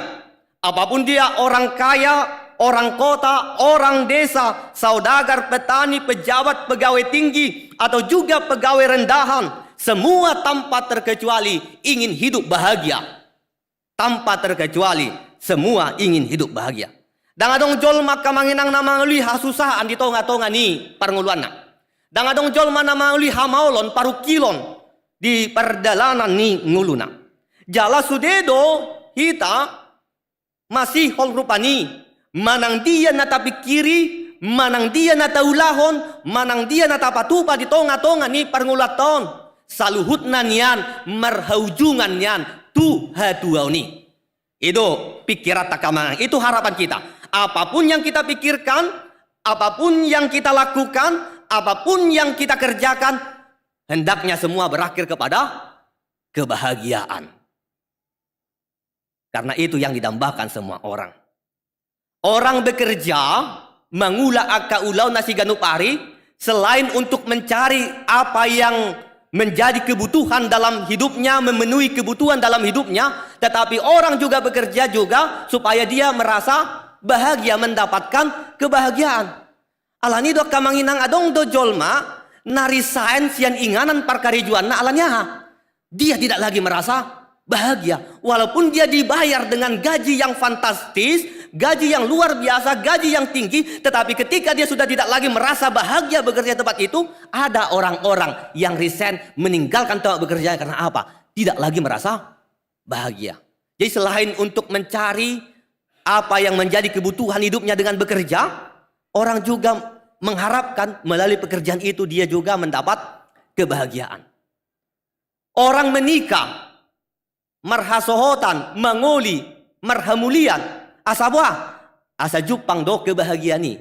apapun dia, orang kaya, orang kota, orang desa, saudagar, petani, pejabat, pegawai tinggi, atau juga pegawai rendahan, semua tanpa terkecuali ingin hidup bahagia. Tanpa terkecuali, semua ingin hidup bahagia. Ndang adong jolma angka amang inang na mangoloi hasusaan di tongatonga ni parngoluanna. Ndang adong jolma na mangoloi hamaolon, parungkilon di pardalanan ni ngoluna. Jala sude do hita masihol rupani, manang dia na tapingkiri, manang dia na taulahon, manang dia na tapatupa di tongatonga ni parngoluanta on, saluhutna nian marhaujungan nian tu hatuaon i. I do pingkiranta angka amang, itu harapan kita. Apapun yang kita pikirkan, apapun yang kita lakukan, apapun yang kita kerjakan, hendaknya semua berakhir kepada kebahagiaan. Karena itu yang didambakan semua orang. Orang bekerja, mangula angka ulaonna siganup ari, selain untuk mencari apa yang menjadi kebutuhan dalam hidupnya, memenuhi kebutuhan dalam hidupnya, tetapi orang juga bekerja juga supaya dia merasa bahagia, mendapatkan kebahagiaan. Alani do angka amang inang, adong do jolma na resign sian inganan parkarejoanna, alani aha? Dia tidak lagi merasa bahagia. Walaupun dia dibayar dengan gaji yang fantastis, gaji yang luar biasa, gaji yang tinggi, tetapi ketika dia sudah tidak lagi merasa bahagia bekerja di tempat itu, ada orang-orang yang resign, meninggalkan tempat bekerja. Karena apa? Tidak lagi merasa bahagia. Jadi, selain untuk mencari apa yang menjadi kebutuhan hidupnya dengan bekerja, orang juga mengharapkan melalui pekerjaan itu dia juga mendapat kebahagiaan. Orang menikah, marhasohotan, mangoli, marhamulian, asa boha? Asa jumpang do kebahagiaan i.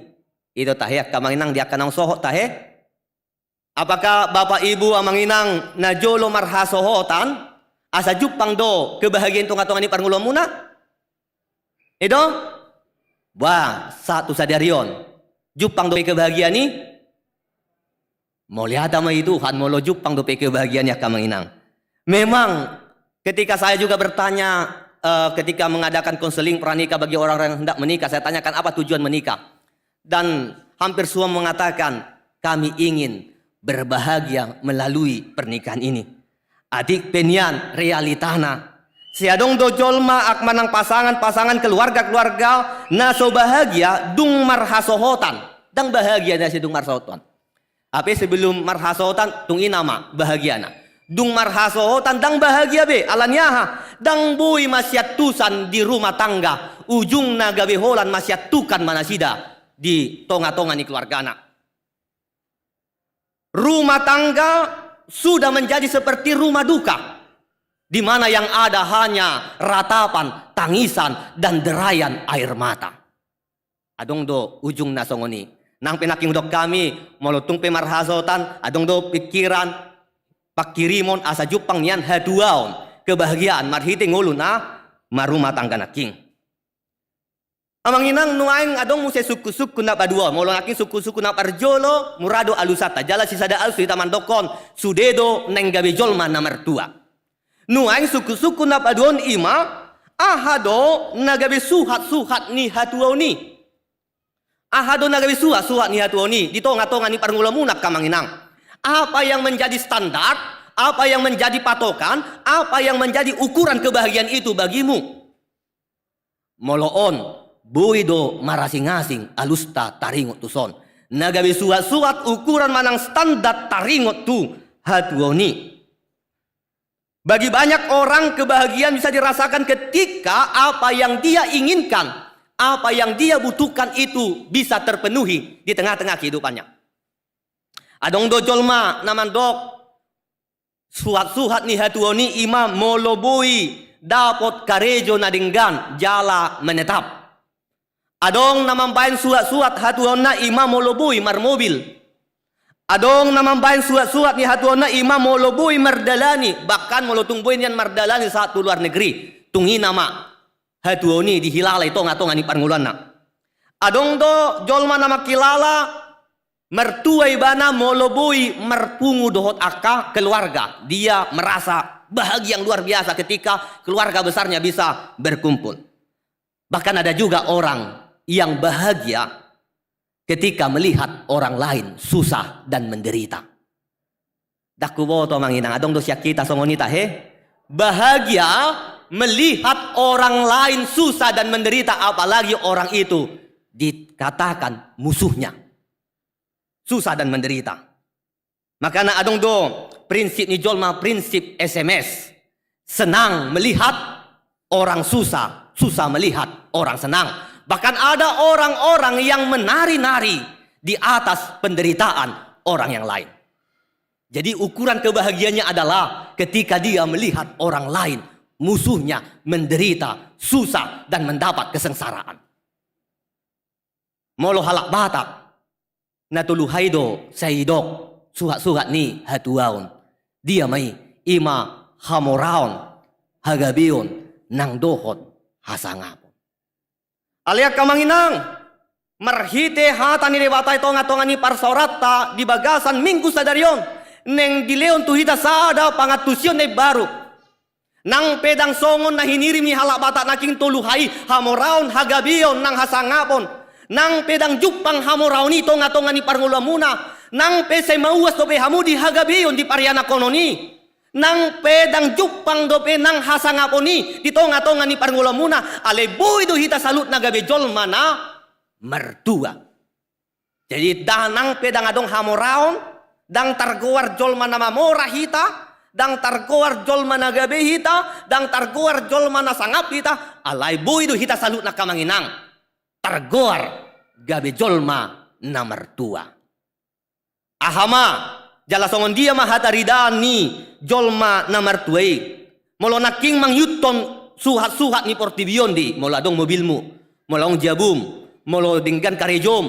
I do tahe angka amang inang di angka naung sohot tahe. Apakah bapak ibu amang inang na jolo marhasohotan, asa jumpang do kebahagiaan i tongatonga ni parngoluanmuna? I do? Bah, sahat tu sadari on. Jumpang dope kebahagiaan i? Mauliate ma di Tuhan, molo jumpang dope kebahagiaan i angka amang inang. Memang ketika saya juga bertanya, eh, ketika mengadakan konseling pranikah bagi orang-orang yang hendak menikah, saya tanyakan apa tujuan menikah. Dan hampir semua mengatakan, kami ingin berbahagia melalui pernikahan ini. Atik pe nian realitana, sai adong do jolma, angka manang pasangan-pasangan, keluarga-keluarga na so bahagia dung marhasohotan. Ndang bahagia na sai dung marhasohotan. Hape sebelum marhasohotan tung i nama bahagiana. Dung marhasohotan ndang bahagia be, alani aha? Ndang boi masiantusan di rumah tangga, ujungna gabe holan masiantukan ma nasida di tongatonga ni keluargana. Rumah tangga sudah menjadi seperti rumah duka, di mana yang ada hanya ratapan, tangisan, dan derayan air mata. Adong do ujungna songon i. Nang pe nangkin hudok hami, molo tung pe marhasohotan, adong do pikiran, pangkirimon asa jumpang nian hatuaon, kebahagiaan marhite ngolu na marrumah tangga nangkin. Amang inang, nuaeng adong muse sungkunsungkun na paduahon. Molo nangkin sungkunsungkun na parjolo, mura do alusanta, jala sisada alus do hita mandokhon, sude do naeng gabe jolma na martua. Nuaeng sungkunsungkun na paduahon i ma, aha do na gabe suhatsuhat ni hatuaon i? Aha do na gabe suhatsuhat ni hatuaon i di tongatonga ni parngoluanmuna angka amang inang? Apa yang menjadi standar, apa yang menjadi patokan, apa yang menjadi ukuran kebahagiaan itu bagimu? Molo on, boi do marasingasing alusta taringot tuson. Na gabe suhatsuhat, ukuran manang standar taringot tu hatuaon i. Bagi banyak orang, kebahagiaan bisa dirasakan ketika apa yang dia inginkan, apa yang dia butuhkan itu bisa terpenuhi di tengah-tengah kehidupannya. Adong do jolma na mandok, suhatsuhat ni hatuaon i i ma molo boi dapot karejo na denggan jala menetap. Adong na mambaen suhatsuhat hatuaonna i ma molo boi marmobil. Adong na mambaen suhatsuhat ni hatuaonna i ma molo boi mardalani, bahkan molo tung boi nian mardalani sahat tu luar negeri, tung i nama hatuaon i dihilala i tongatonga ni parngoluanna. Adong do jolma na mangkilala martua ibana molo boi marpungu dohot angka keluarga. Dia merasa bahagia yang luar biasa ketika keluarga besarnya bisa berkumpul. Bahkan ada juga orang yang bahagia ketika melihat orang lain susah dan menderita. Ndang huboto amang inang, adong do sian hita songon i tahe? Bahagia melihat orang lain susah dan menderita, apalagi orang itu dikatakan musuhnya. Susah dan menderita. Makana adong do prinsip ni jolma, prinsip S M S. Senang melihat orang susah, susah melihat orang senang. Bahkan ada orang-orang yang menari-nari di atas penderitaan orang yang lain. Jadi ukuran kebahagiaannya adalah ketika dia melihat orang lain, musuhnya, menderita, susah, dan mendapat kesengsaraan. Molo halak Batak, na tolu hali do sai didok suhatsuhat ni hatuaon. Dia ma i? I ma hamoraon, hagabeon, nang dohot hasangapon. Ale angka amang inang, marhite hata ni Debata i tongatonga ni parsaoranta di bagasan Minggu sadari on, Naeng dilehon tu hita sada pangantusion na imbaru. Nang pe ndang songon na hinirim ni halak Batak nangkin tolu ha i, hamoraon, hagabeon, nang hasangapon. Nang pe ndang jumpang hamoraon i tongatonga ni parngoluanmuna. Nang pe sai mauas dope hamu di hagabeon di parianakhonon i. Nang pe ndang jumpang dope nang hasangapon i di tongatonga ni parngoluanmuna. Alai boi do hita saluhutna gabe jolma na martua. Jadi, ndang pe ndang adong hamoraon, ndang targoar jolma na mamora hita, ndang targoar jolma na gabe hita, ndang targoar jolma na sangap hita, alai boi do hita saluhutna angka amang inang targoar gabe jolma na martua. Aha ma, jala songon dia ma hataridaan ni jolma na martua i? Molo nangkin mangihuthon suhatsuhat ni portibi on di, molo adong mobilmu, molo adong jabum, molo denggan karejom,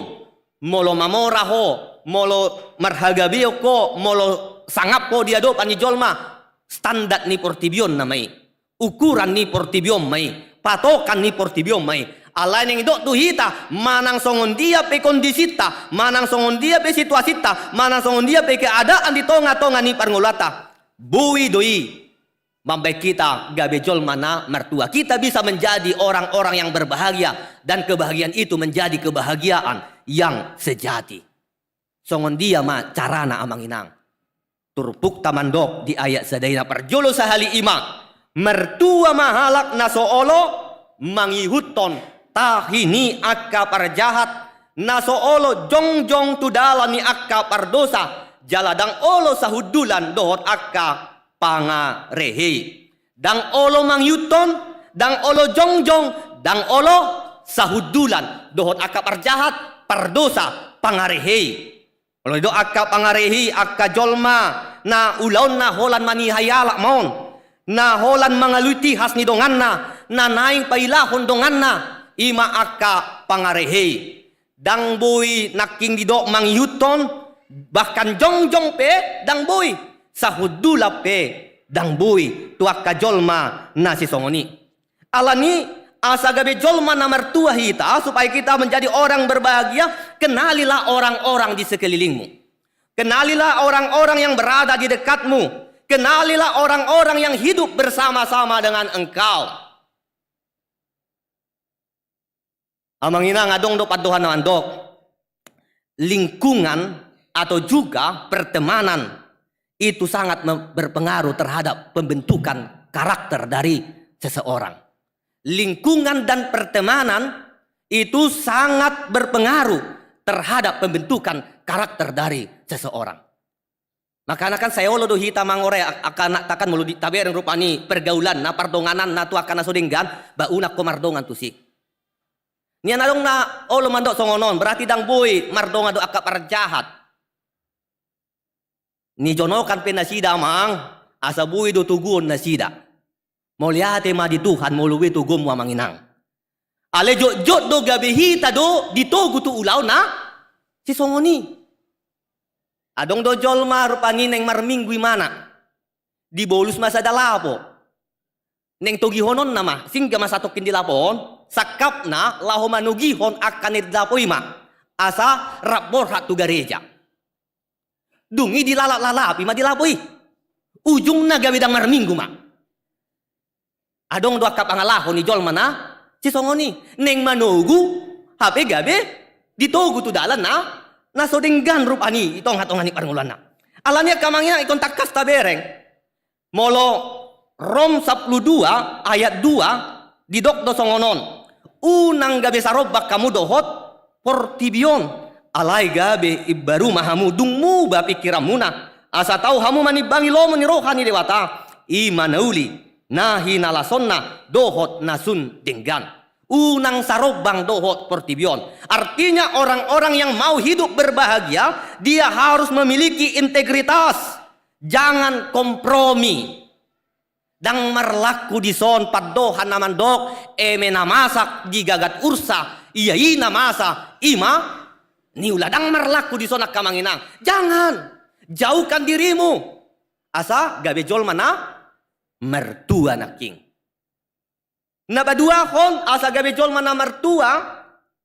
molo mamora ho, molo marhagabeon ho, molo sangap ho di adopan ni jolma, standar ni portibi on nama i. Ukuran ni portibi on ma i, patokan ni portibi on ma i. Alai naeng didok tu hita, manang songon dia pe kondisinta, manang songon dia pe situasinta, manang songon dia pe keadaan di tongatonga ni parngoluanta, boi do i mambahen hita gabe jolma na martua. Kita bisa menjadi orang-orang yang berbahagia, dan kebahagiaan itu menjadi kebahagiaan yang sejati. Songon dia ma carana, amang inang? Turpukta mandok di ayat sada i, na parjolo sahali i ma, martua ma halak na so olo mangihuthon tahi ni angka parjahat, na so olo jongjong tu dalan ni angka pardosa, jala ndang olo sahundulan dohot angka pangarehei. Ndang olo mangihuthon, ndang olo jongjong, ndang olo sahundulan dohot angka parjahat, pardosa, pangarehei. Molo didok angka pangarehei, angka jolma na ulaonna holan manihai halak ma on, na holan mangalului tihas ni donganna, na naeng pailahon donganna, i ma angka pangarehei. Ndang boi nangkin didok mangihuthon, bahkan jongjong pe ndang boi, sahundulan pe ndang boi tu angka jolma na sisongon i. Alani, asa gabe jolma na martua hita, supaya kita menjadi orang berbahagia, kenalilah orang-orang di sekelilingmu. Kenalilah orang-orang yang berada di dekatmu. Kenalilah orang-orang yang hidup bersama-sama dengan engkau. Amang inang, adong do pandohan na mandok, lingkungan atau juga pertemanan itu sangat mem-, berpengaruh terhadap pembentukan karakter dari seseorang. Lingkungan dan pertemanan itu sangat berpengaruh terhadap pembentukan karakter dari seseorang. Makana kan sai olo do hita mangorei ak-, angka anakta kan, molo di, tabereng rupani pergaulanna, pardongananna tu angka na so denggan, ba unang ho mardongan tusi. Nian adong na olo mandok songon on, berarti ndang boi mardongan dohot angka parjahat. Nijonokan pe nasida, amang, asa boi do toguon nasida. Mauliate ma di Tuhan molo boi toguonmu, amang inang. Alai jotjot do gabe hita do ditogu tu ulaon na sisongon i. Adong do jolma rupani naeng marminggu imana. Dibolus ma sada lapo. Naeng togihononna ma, singgah ma satongkin di lapo on, sangkapna laho manogihon angka na di lapo i ma, asa rap borhat tu gareja. Dung i dilalap-lalapi ma di lapo i. Ujungna gabe ndang marminggu ma. Adong do angka pangalaho ni jolma na sisongon i, naeng manogu, hape gabe ditogu tu dalan na, na so denggan rupani di tongatonga ni parngoluanna. Alani angka amang inang, ingkon tangkas tabereng. Molo Rom sampulu dua ayat dua, didok do songon on: Unang gabe sarombang hamu dohot portibi on, alai gabe imbaru ma hamu dung muba pingkiranmuna, asa tau hamu manimbangi lomo ni roha ni Debata, i ma na uli, na hinalasonna dohot na sun denggan. Unang sarombang dohot portibi on. Artinya, orang-orang yang mau hidup berbahagia, dia harus memiliki integritas. Jangan kompromi. Ndang marlaku dison pandohan na mandok, eme na masa digagat ursa, ia i na masa i ma niula. Ndang marlaku dison, angka amang inang. Jangan. Jauhkan dirimu. Asa gabe jolma na martua nangkin. Na paduahon asa gabe jolma na martua,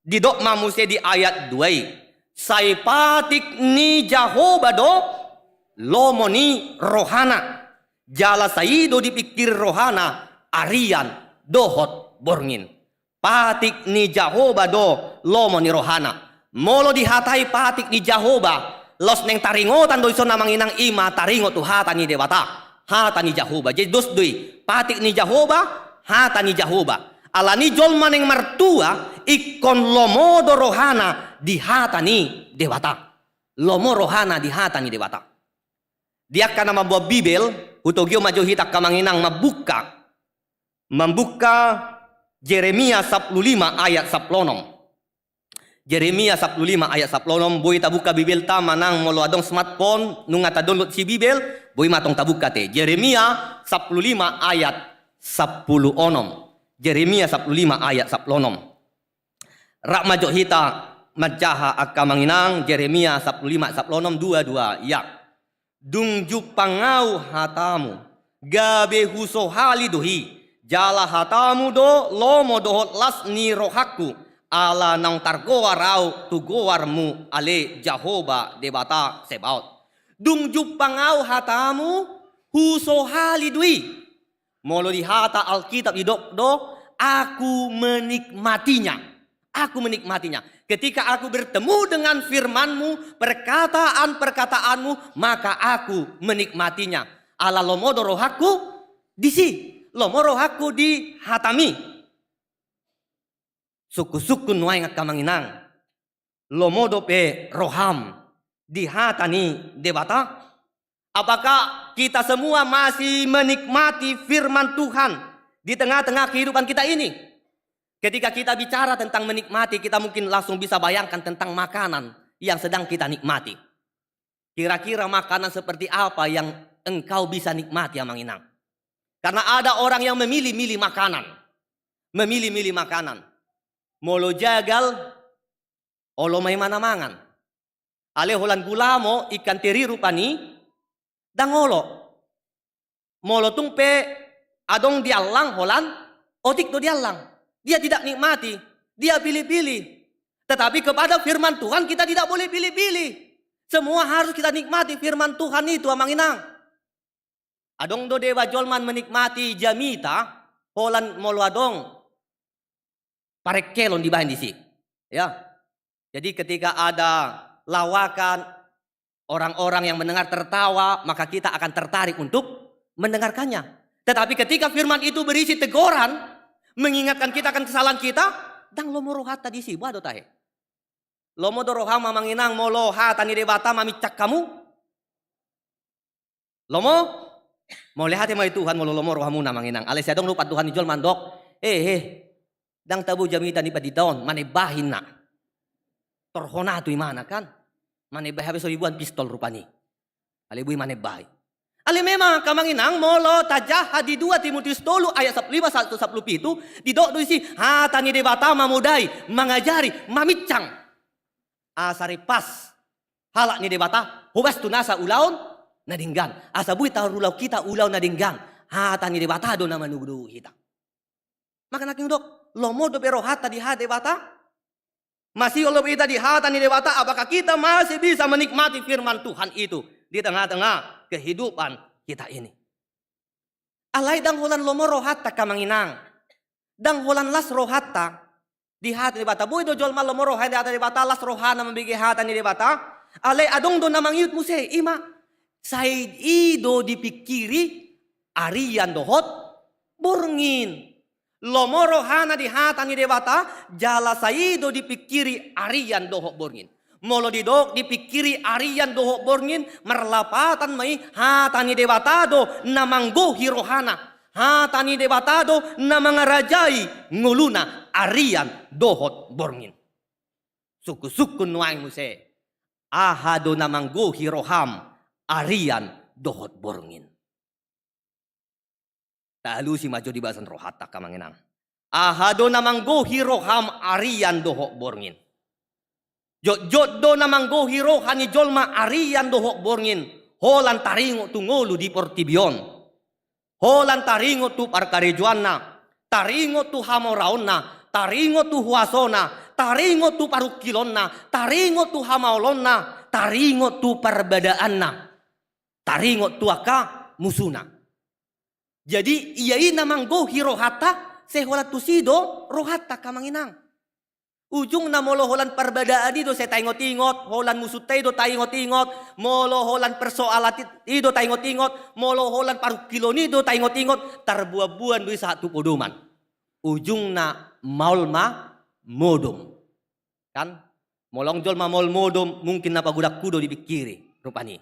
didok ma muse di ayat dua i: Sai patik ni Jahowa do lomo ni rohana. Jala sai do dipingkiri rohana arian dohot borngin. Patik ni Jahowa do lomo ni rohana. Molo dihatai patik ni Jahowa, laos naeng taringotan do dison amang inang, i ma taringot tu hata ni Debata, hata ni Jahowa. Jadi dos do i, patik ni Jahowa, hata ni Jahowa. Alani jolma naeng martua ingkon lomo do rohana di hata ni Debata. Lomo rohana di hata ni Debata. Di angka na mamboan Bibel, hutogihon ma jo hita angka amang inang mambuka, mambuka Jeremia sampulu lima ayat sampulu onom. Jeremia sampulu lima ayat sampulu onom, boi tabuka Bibelta manang molo adong smartphone, nunga tadownload disi Bibel, boi ma tong tabuka ate. Jeremia sampulu lima ayat sampulu onom. Jeremia sampulu lima ayat sampulu onom. Rap ma jo hita manjaha angka amang inang, Jeremia sampulu lima sampulu onom, dua, dua, ya. Dung jumpang ahu hatamu, gabe husohali do i, jala hatamu do lomo dohot las ni rohangku, ala naung targoar ahu tu goarmu ale Jahowa Debata Sebaot. Dung jumpang ahu hatamu, husohali do i. Molo di hata Alkitab didok do, aku menikmatinya. Aku menikmatinya. Ketika aku bertemu dengan firman-Mu, perkataan-perkataan-Mu, maka aku menikmatinya. Ala lomo do rohangku disi, lomo rohangku di hataMi. Sungkun-sungkun nuaeng angka amang inang, lomo dope roham di hata ni Debata? Apakah kita semua masih menikmati firman Tuhan di tengah-tengah kehidupan kita ini? Ketika kita bicara tentang menikmati, kita mungkin langsung bisa bayangkan tentang makanan yang sedang kita nikmati. Kira-kira makanan seperti apa yang engkau bisa nikmati, amang inang? Karena ada orang yang memilih-milih makanan. Memilih-milih makanan. Molo jagal, olo ma i manang mangan. Alai holan gulamo, ikan teri rupani, ndang olo. Molo tung pe adong di allang, holan otik do di allang. Dia tidak nikmati, dia pilih-pilih. Tetapi kepada firman Tuhan kita tidak boleh pilih-pilih. Semua harus kita nikmati firman Tuhan itu, amang inang. Adong do deba jolma menikmati jamita, holan molo adong parengkelon dibahen disi. Ya. Jadi ketika ada lawakan, orang-orang yang mendengar tertawa, maka kita akan tertarik untuk mendengarkannya. Tetapi ketika firman itu berisi teguran, mengingatkan kita akan kesalahan kita, ndang lomo rohanta disi, boha do tahe? Lomo do roham, amang inang, molo hata ni Debata mamincang hamu? Lomo? Mauliate ma di Tuhan molo lomo rohamuna, amang inang. Alai sai adong do pandohan ni jolma mandok, eh, eh, ndang tabo jamita ni pandita on, manembahi inna. Torhona tu imana kan. Manembahi, hape so diboan pistol rupani. Alai boi manembahi. Alai memang angka amang inang, molo tajaha di dua Timotius tolu ayat sampulu lima sahat tu sampulu pitu, didok do disi, hata ni Debata mamodai, mangajari, mamincang. Asa ripas halak ni Debata, hobas tu nasa ulaon na denggan. Asa boi tarulaon hita ulaon na denggan, hata ni Debata do na manogunogu hita. Maka nangkin didok, lomo dope rohanta di hata Debata? Masih olo dope hita di hata ni Debata, apakah kita masih bisa menikmati firman Tuhan itu di tengah-tengah kehidupan kita ini? Alai ndang holan lomo rohanta, angka amang inang. Ndang holan las rohanta di hata ni Debata. Boi do jolma lomo rohana di hata ni Debata, las rohana mambege hata ni Debata. Alai adong do na mangihut muse, i ma, sai i do dipingkiri arian dohot borngin. Lomo rohana di hata ni Debata, jala sai i do dipingkiri arian dohot borngin. Molo didok dipingkiri arian dohot borngin, marlapatan ma i, hata ni Debata do na manggohi rohana. Hata ni Debata do na mangarajai ngoluna arian dohot borngin. Sungkun-sungkun nuaeng muse, aha do na manggohi roham arian dohot borngin? Taalusi ma jo di bahasan rohanta, angka amang inang. Aha do na manggohi roham arian dohot borngin? Jotjot do na manggohi roha ni jolma arian dohot borngin, holan taringot tu ngolu di portibi on. Holan taringot tu parkarejoanna, taringot tu hamoraonna, taringot tu huasona, taringot tu parungkilonna, taringot tu hamaolonna, taringot tu parbadaanna. taringot tu angka musuna. Jadi ia i na manggohi rohanta, sai holan tusi do rohanta angka amang inang. Ujungna molo holan parbadaan i do sai taingot-ingot, holan musunta i do taingot-ingot, molo holan persoalan i do taingot-ingot, molo holan parungkilon i do taingot-ingot, tarbuan-buan do i sahat tu podoman. Ujungna maol ma modom. Kan? Molo jolma maol modom, mungkin na pagodangku do dipingkiri, rupani.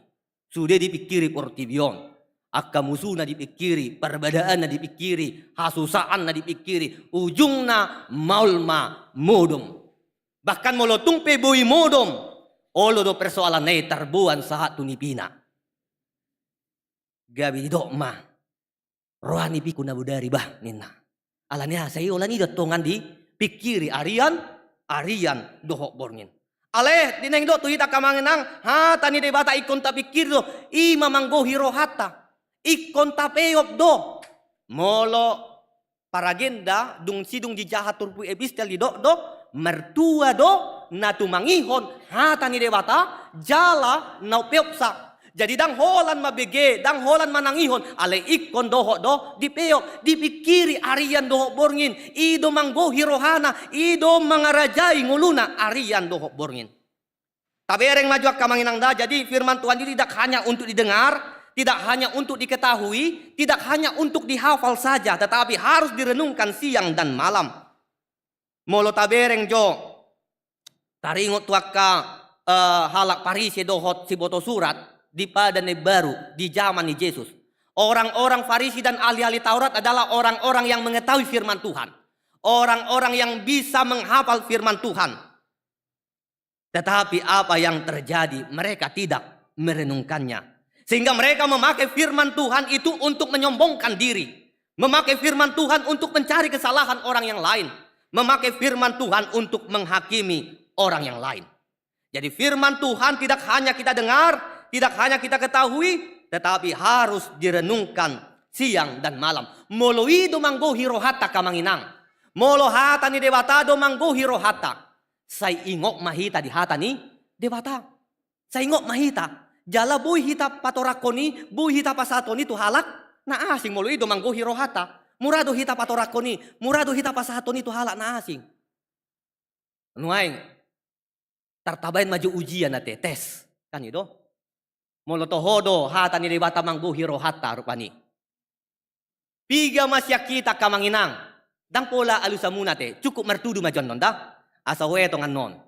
Sude dipingkiri portibi on. Angka musuna dipingkiri, parbadaanna dipingkiri, hasusaanna dipingkiri, ujungna maol ma modom. Bahkan molo tung pe boi modom, olo do persoalanna i tarboan sahat tu nipina. Gabe didok ma, roha nipingku na bodari bah, ninna. Alani aha? Sai holan i do tongan dipingkiri arian, arian dohot borngin. Alai, di na nidok tu hita angka amang inang, hata ni Debata ingkon tapingkiri do, i ma manggohi rohanta. Ingkon tapeop do. Molo paragenda, dung sidung dijaha turpuk epistel didok do, martua do na tumangihon hata ni Debata, jala na umpeopsa. Jadi ndang holan mambege, ndang holan manangihon, alai ingkon dohot do dipeop, dipingkiri arian dohot borngin, i do manggohi rohana, i do mangarajai ngoluna arian dohot borngin. Tabereng ma jo angka amang inang da, jadi firman Tuhan itu tidak hanya untuk didengar, tidak hanya untuk diketahui, tidak hanya untuk dihafal saja, tetapi harus direnungkan siang dan malam. Molo tabereng jo, taringot tu angka, eh, halak Parise dohot siboto surat di Padan Imbaru di zaman ni Jesus. Orang-orang Farisi dan ahli-ahli Taurat adalah orang-orang yang mengetahui firman Tuhan. Orang-orang yang bisa menghafal firman Tuhan. Tetapi apa yang terjadi? Mereka tidak merenungkannya. Sehingga mereka memakai firman Tuhan itu untuk menyombongkan diri. Memakai firman Tuhan untuk mencari kesalahan orang yang lain. Memakai firman Tuhan untuk menghakimi orang yang lain. Jadi firman Tuhan tidak hanya kita dengar, tidak hanya kita ketahui, tetapi harus direnungkan siang dan malam. Molo i do manggohi rohanta angka amang inang. Molo hata ni Debata do manggohi rohanta. Sai ingot ma hita di hata ni Debata. Sai ingot ma hita. Jala boi hita patorakkon i, boi hita pasahathon i tu halak na asing molo i do manggohi rohanta. Mura do hita patorakkon i, mura do hita pasahathon i tu halak na asing. Nuaeng, tartabaen ma jo ujian ate, tes. Kan i do. Molo toho do hata ni Debata manggohi rohanta rupani. Piga ma sian hita angka amang inang, ndang pola alusanmuna ate, cukup martudu ma jo annon da, asa huetong annon.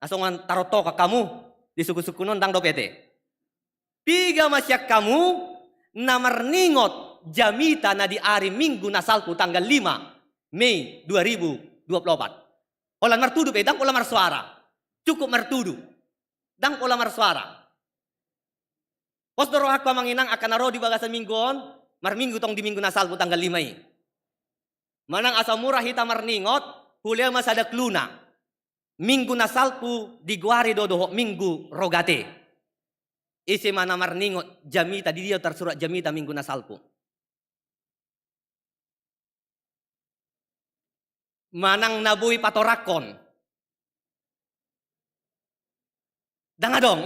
Asa unang tarotok hamu, di sungkun-sungkun on ndang dope ate. Piga ma sian hamu na marningot jamita na di ari Minggu na salpu tanggal lima Mei dua ribu dua puluh empat. Holan martudu pe, ndang pola marsuara. Cukup martudu. Ndang pola marsuara. Pos do rohangku amang inang angka na ro di bagasan minggu on, marminggu tong di minggu na salpu tanggal lima i. Manang asa mura hita marningot, hulehon ma sada clue-na. Minggu na salpu digoari do dohot Minggu Rogate. Ise ma na marningot jamita, di dia tarsurat jamita minggu na salpu? Manang na boi patorakkon? Ndang adong.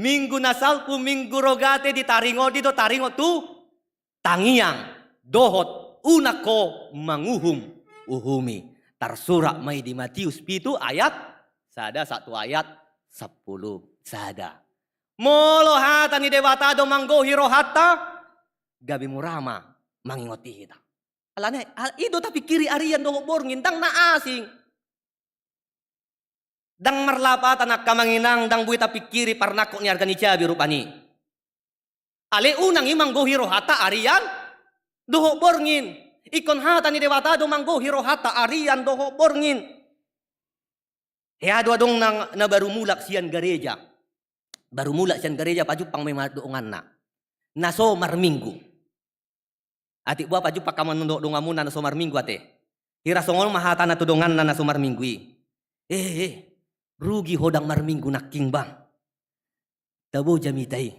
Minggu na salpu, Minggu Rogate, ditaringot i do taringot tu tangiang dohot unang ho manguhum-uhumi. Tarsurat ma i di Matius pitu ayat sada sahat tu ayat sampulu sada. Molo hata ni Debata do manggohi rohanta, gabe mura ma mangingot i hita. Alani, al-, i do tapingkiri arian dohot borngin, ndang na asing. Ndang marlapatan angka amang inang, ndang boi tapingkiri parnangkok ni arga ni cabe rupani. Alai unang i manggohi rohanta arian dohot borngin. Ingkon hata ni Debata do manggohi rohanta arian dohot borngin. Hea do adong na, na baru mulak sian gareja. Baru mulak sian gareja, pajumpang ma i ma donganna na so marminggu. Atik boha pajumpang hamu annon dohot donganmuna na so marminggu ate? Hira songon on ma hatana tu donganna na so marminggu i. Eh, eh, rugi ho ndang marminggu nangkin bah. Tabo jamita i.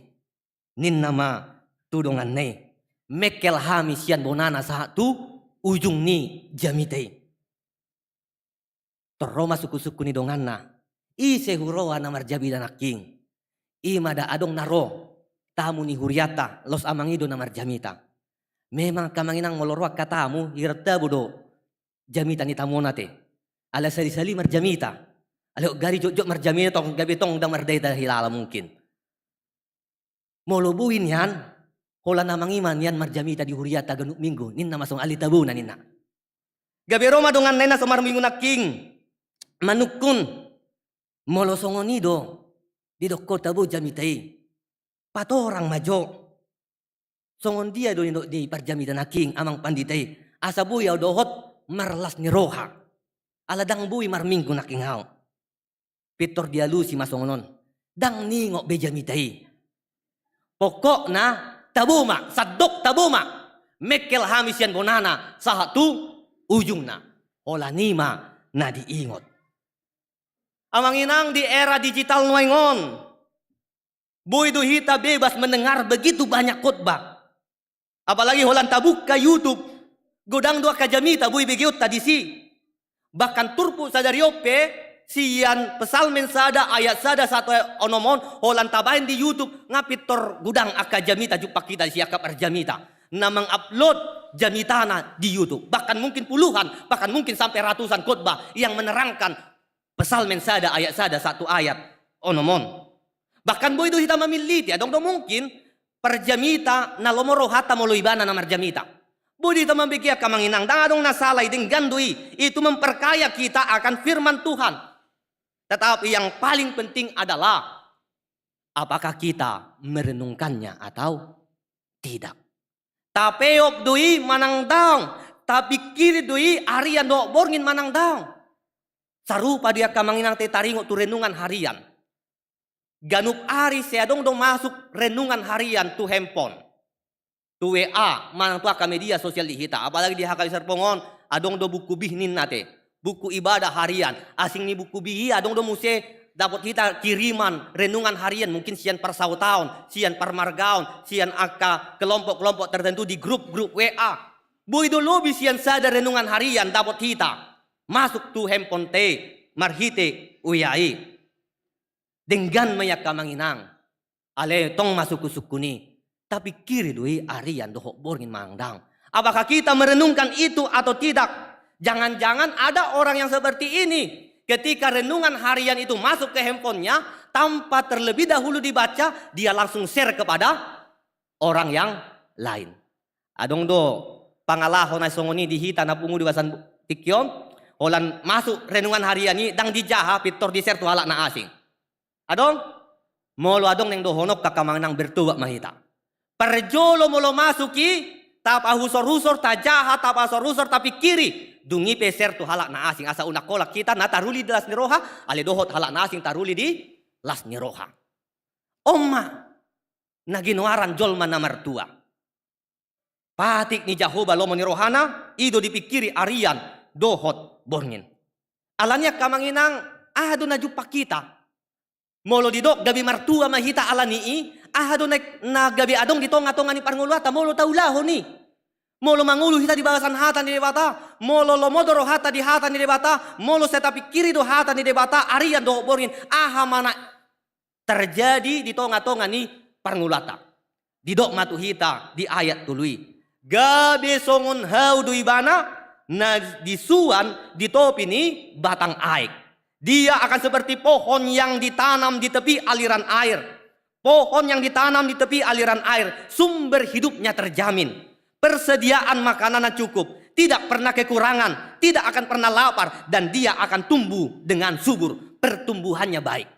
Ninna ma tu donganna i. Mengkel hami sian bonana sahat tu ujung ni jamita i. Tor ro ma sungkun-sungkun ni donganna. Ise huroha na marjamita nangkin? I ma da adong na ro tamu ni hurianta, laos amang i do na marjamita. Memang angka amang inang molo ro angka tamu, hira tabo do jamita ni tamuna te. Alai sali-sali marjamita. Alai gari jotjot marjamita tong, gabe tong da mardai tahilala mungkin. Molo boi nian, holan amang i ma nian marjamita di hurianta ganup minggu, ninna ma songon i, alai tabona ninna. Gabe ro ma donganna i na so marminggu nangkin manungkun. Molo songon i do, didokkon tabo jamita i, patorang ma jo. Songon dia do nidok ni parjamita nangkin amang pandita i, asa boi ahu dohot marlas ni roha. Ala ndang boi marminggu nangkin ahu. Pintor dialusi ma songon on. Ndang niingot be jamita i. Pokokna tabo ma, sandok tabo ma. Mengkel hami sian bonana sahat tu ujungna. Holan i ma na diingot. Amang inang, di era digital nuaeng on, boi do hita bebas mendengar begitu banyak khotbah. Apalagi holan tabuka YouTube, godang do angka jamita boi begeonta disi. Bahkan turpuk sadari on pe, sian Psalmen sada ayat sada sahat tu onom on, holan tabaen di YouTube, nga pintor godang angka jamita jumpang hita disi, angka parjamita na mengupload jamitana di YouTube. Bahkan mungkin puluhan, bahkan mungkin sampai ratusan khotbah yang menerangkan Psalmen sada ayat sada sahat tu ayat onom on. Bahkan boi do hita mamilliti, adong do mungkin parjamita na lomo rohanta molo ibana na marjamita. Boi do hita mambege angka amang inang, ndang adong na sala i, denggan do i, itu memperkaya kita akan firman Tuhan. Tetapi yang paling penting adalah apakah kita merenungkannya atau tidak. Tapeop do i manang daong, tapingkiri do i arian dohot borngin manang daong. Sarupa do i angka amang inang te taringot tu renungan harian. Ganup ari sai adong do masuk renungan harian tu handphone, tu W A, manang tu angka media sosial di hita. Apalagi di H K B I Serpong on, adong do buku bih ninna te. Buku ibadah harian. Asing ni buku bih i, adong do muse dapot hita kiriman renungan harian, mungkin sian parsaotaon, sian parmargaon, sian angka kelompok-kelompok tertentu di grup-grup W A. Boi do lobi sian sada renungan harian dapot hita masuk tu handphone te marhite W A i. Denggan ma i angka amang inang. Alai tong ma sungkun-sungkun i, tapingkiri do i arian dohot borngin manang daong. Apakah kita merenungkan itu atau tidak? Jangan-jangan ada orang yang seperti ini. Ketika renungan harian itu masuk ke handphonenya, tanpa terlebih dahulu dibaca, dia langsung share kepada orang yang lain. Adong do pangalaho na songon i di hita na pungu di bagasan tingki on, holan masuk renungan harian i, ndang dijaha, pintor di-share tu halak na asing. Adong? Molo adong naeng dohononku angka amang inang, bertobat ma hita. Parjolo molo masuk i, tapahusor-husor, tajaha, tapahusor-husor, tapingkiri. Dung i pe share tu halak na asing, asa unang holan hita na taruli di las ni roha, alai dohot halak na asing taruli di las ni roha. On ma na ginoaran jolma na martua. Patik ni Jahowa lomo ni rohana, i do dipingkiri arian dohot borngin. Alani i angka amang inang, aha do na jumpang hita? Molo didok gabe martua ma hita alani i, aha do na, na gabe adong di tonga-tonga ni parngoluanta molo taulahon i? Molo mangolu hita di bagasan hata ni Debata, molo lomo do rohanta di hata ni Debata, molo sai tapingkiri do hata ni Debata arian dohot borngin, aha ma na terjadi di tonga-tonga ni parngoluanta. Didok ma tu hita di ayat tolu i, gabe songon hau do ibana na disuan di topi ni batang aek. Dia akan seperti pohon yang ditanam di tepi aliran air. Pohon yang ditanam di tepi aliran air, sumber hidupnya terjamin. Persediaan makanannya cukup, tidak pernah kekurangan, tidak akan pernah lapar, dan dia akan tumbuh dengan subur. Pertumbuhannya baik.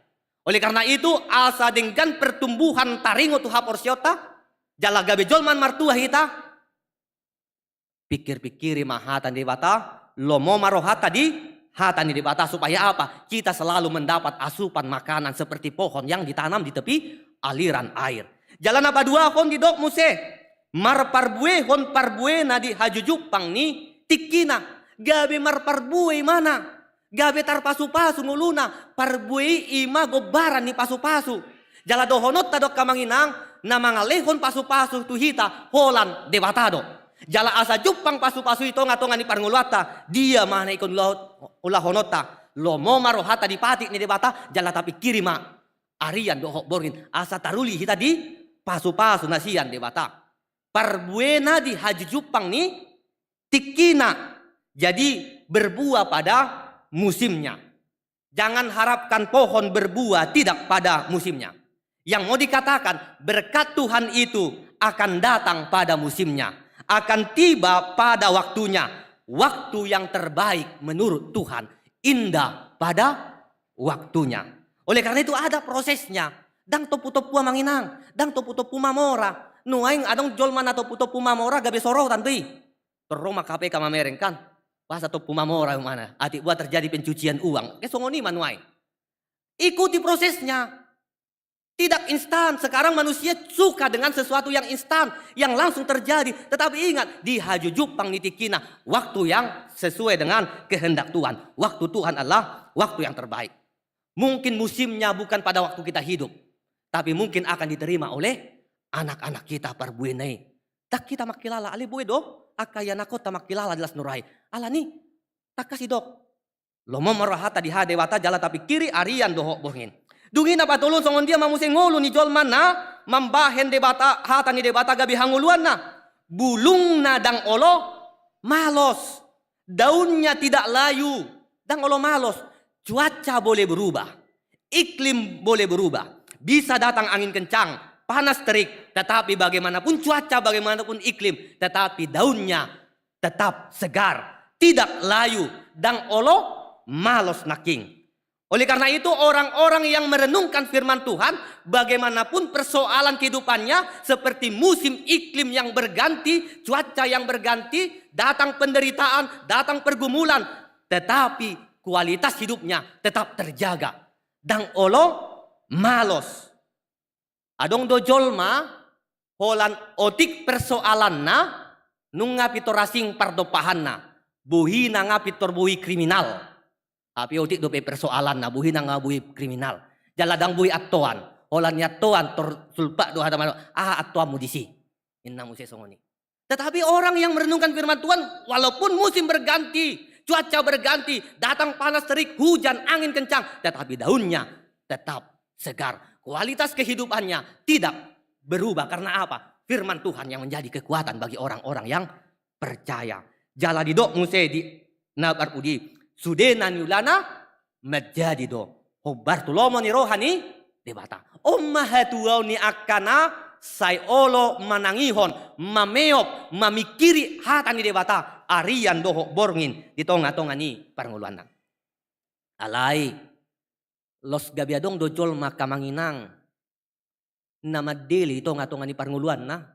Oleh karena itu, asa denggan pertumbuhan taringot tu haporseaonta, jala gabe jolma na martua hita, pingkir-pingkiri ma hata ni Debata, lomo ma rohanta di hata ni Debata, supaya apa? Kita selalu mendapat asupan makanan seperti pohon yang ditanam di tepi aliran air. Jala na paduahon didok muse, marparbuehon parbuena di hajujumpang ni tingkina, gabe marparbue ibana. Gabe tarpasupasu ngoluna, parbue i i ma gombaran ni pasupasu. Jala dohononta do angka amang inang, na mangalehon pasupasu tu hita holan Debata do. Jala asa jumpang pasupasu i tonga-tonga ni parngoluanta, dia ma na ingkon ulaho-, ulahononta, Lomo ma rohanta di patik ni Debata, jala tapingkiri ma arian dohot borngin, asa taruli hita di pasupasu na sian Debata. Parbuena di hajujumpang ni tingkina, jadi berbuah pada musimnya. Jangan harapkan pohon berbuah tidak pada musimnya. Yang mau dikatakan, berkat Tuhan itu akan datang pada musimnya, akan tiba pada waktunya. Waktu yang terbaik menurut Tuhan indah pada waktunya. Oleh karena itu ada prosesnya. Ndang tompu-tompu amang inang, ndang tompu-tompu mamora. Nuaeng adong jolma na tompu-tompu mamora gabe sorotan do i. Tor ro ma K P K mamereng kan. Boasa tompu mamora mana? Atik boha terjadi pencucian uang. Ke songon i ma nuaeng. Ikuti prosesnya. Tidak instan. Sekarang manusia suka dengan sesuatu yang instan, yang langsung terjadi. Tetapi ingat, di hajujumpang ni tingkina, waktu yang sesuai dengan kehendak Tuhan. Waktu Tuhan adalah waktu yang terbaik. Mungkin musimnya bukan pada waktu kita hidup, tapi mungkin akan diterima oleh anak-anak kita parbuena i. Ndang hita mangkilala, ale boi do angka ianakhonta mangkilala di las ni roha i. Alani, tangkas didok. Lomo ma rohanta di Debata jala tapingkiri arian dohot borngin. Dung i na patoluhon, songon dia ma muse ngolu ni jolma na mambahen Debata, hata ni Debata gabe hangoluanna? Bulungna ndang olo malos, daunnya tidak layu, ndang olo malos. Cuaca boleh berubah, iklim boleh berubah. Bisa datang angin kencang, panas terik, tetapi bagaimanapun cuaca, bagaimanapun iklim, tetapi daunnya tetap segar, tidak layu, ndang olo malos nangkin. Oleh karena itu, orang-orang yang merenungkan firman Tuhan, bagaimanapun persoalan kehidupannya, seperti musim iklim yang berganti, cuaca yang berganti, datang penderitaan, datang pergumulan, tetapi kualitas hidupnya tetap terjaga. Ndang olo malos. Adong do jolma, holan otik persoalanna, nunga pintor asing pardompahanna, bohina nga pintor boi kriminal. Tapi otik dope persoalanna, bohina nga boi kriminal. Jala ndang boi antoan, holan niantoan tor sulpak do hata manuk, aha antoanmu disi? Ninna muse songon i. Tetapi orang yang merenungkan firman Tuhan, walaupun musim berganti, cuaca berganti, datang panas terik, hujan, angin kencang, tetapi daunnya tetap segar. Kualitas kehidupannya tidak berubah. Karena apa? Firman Tuhan yang menjadi kekuatan bagi orang-orang yang percaya. Jala didok muse di na parpudi, sude na niulana manjadi do hombar tu lomo ni roha ni Debata. On ma hatuaon ni angka na sai olo manangihon, mameop, mamingkiri hata ni Debata, arian dohot borngin di tonga-tonga ni parngoluanna. Alai, los gabe adong do jolma angka amang inang na mandele di tonga-tonga ni parngoluanna.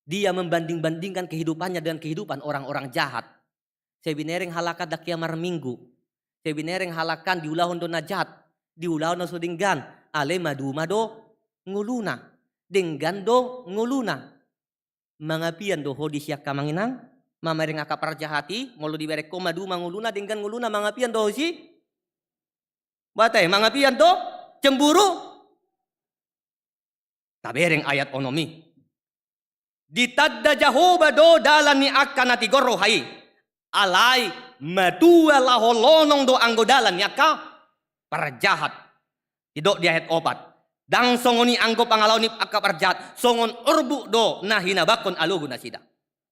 Dia membanding-bandingkan kehidupannya dengan kehidupan orang-orang jahat. Sai binereng halak an ndang hea marminggu. Sai binereng halak an diulahon do na jat, diulahon na so denggan, alai maduma do ngoluna, denggan do ngoluna. Mangapian do ho disi angka amang inang, mamereng angka parjahat i, molo dibereng ho maduma ngoluna, denggan ngoluna, mangapian do ho disi? Boha tahe, mangapian do? Cemburu? Tabereng ayat onom i. Ditanda Jahowa do dalan ni angka na tigor roha i, alai matua laho lonong do anggo dalan ni angka parjahat. Didok di ayat opat. Ndang songon i anggo pangalaho ni angka parjahat, songon orbuk do na hinabanghon alogo nasida.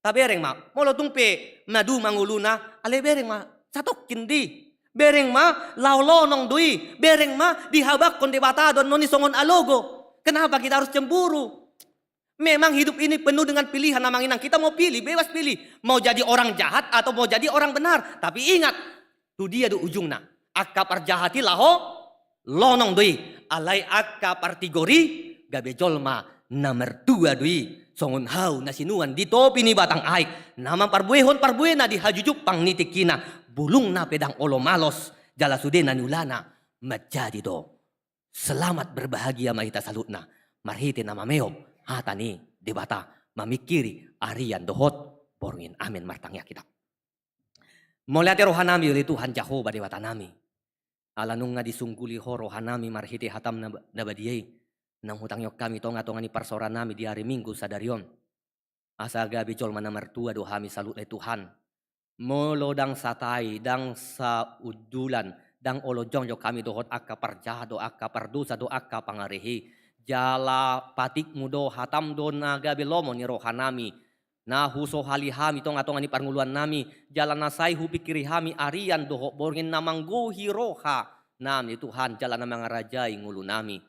Tabereng ma, molo tung pe maduma ngoluna, alai bereng ma satongkin do i. Bereng ma laho lonong do i. Bereng ma dihabanghon Debata do annon i songon alogo. Kenapa kita harus cemburu? Memang hidup ini penuh dengan pilihan, amang inang. Kita mau pilih, bebas pilih. Mau jadi orang jahat atau mau jadi orang benar. Tapi ingat, tu dia do ujungna. Angka parjahat i laho lonong do i, alai angka partigor i gabe jolma na martua do i, songon hau na sinuan di topi ni batang aek, na mamparbuehon parbuena di hajujumpang ni tingkina, bulungna pe ndang olo malos, jala sude na niulana manjadi do. Selamat berbahagia ma hita saluhutna, marhite na mameop hata ni Debata, mamingkiri arian dohot borngin. Amen. Martangiang hita. Mauliate rohanami ale Tuhan Jahowa Debatanami. Ala nunga disungguli Ho rohanami marhite hataM na, na badia i, naung hutangihon hami tonga-tonga ni parsaoranami di ari Minggu sadari on. Asa gabe jolma na martua do hami saluhutna i Tuhan. Molo ndang satai, ndang saundulan, ndang olo jongjong hami dohot angka parjahat do, angka pardosa do, angka pangarehe. Jala patikmu-patikmu do na gabe lomo ni rohanami, na husohali hami tongatonga ni parngoluannami, jala na sai hupingkiri hami arian dohot borngin na manggohi rohanami Tuhan, jala na mangarajai ngolunami.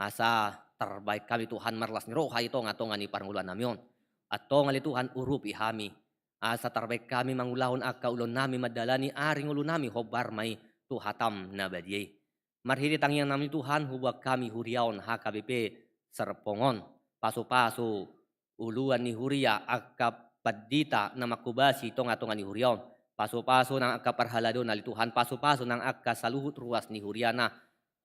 Asa tarbahen hami Tuhan marlas ni roha di tongatonga ni parngoluannami on. Antong ale Tuhan, urupi hami. Asa tarbahen hami mangulahon angka ulaonnami mandalani ari ngolunami hombar ma i tu hatam na badia i. Marhite tangiangnami Tuhan, huboan hami huria on H K B P Serpong on. Pasupasu uluan ni huria, angka pandita na manghobasi tongatonga ni huria on. Pasupasu nang angka parhalado na ale Tuhan, pasupasu nang angka saluhut ruas ni huriana.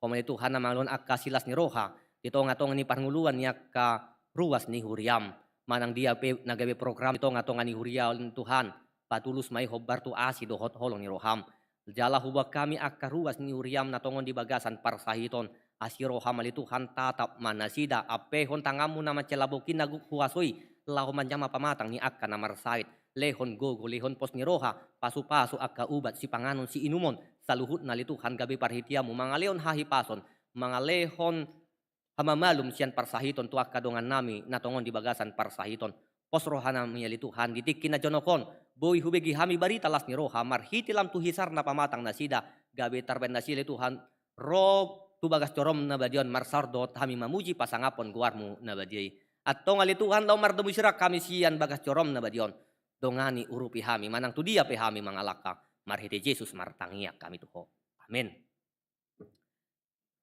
Ho ma ale Tuhan na mangalehon angka silas ni roha di tongatonga ni parngoluan ni angka ruas ni huriam. Manang dia pe na gabe program di tongatonga ni huria on Tuhan, patulus ma i hombar tu asi dohot holong ni roham. Jala huboan hami angka ruas ni huriam na tongon di bagasan parsahiton. Asi roham ale Tuhan, tatap ma nasida, ampehon tanganmu na mansai laboki na gok huasoi, laho manjama pamatang ni angka na marsahit. Lehon gogo, lehon pos ni roha, pasupasu angka ubat, sipanganon, siinumon, saluhutna ale Tuhan gabe parhiteanmu mangalehon hahipason, mangalehon hamamalum sian parsahiton tu angka dongannami na tongon di bagasan parsahiton. Pos rohanami ale Tuhan, di tingki na jonok on, boi hubege hami barita las ni roha, marhite lam tu hisarna pamatang nasida, gabe tarbahen nasida ale Tuhan, ro tu bagas joroM na badia on marsaor dohot hami mamuji pasangaphon goarMu na badia i. Antong ale Tuhan, laho mardomu sirang hami sian bagas joroM na badia on. Dongani, urupi hami, manang tu dia pe hami mangalangka, marhite Jesus martangiang hami tu Ho. Amen.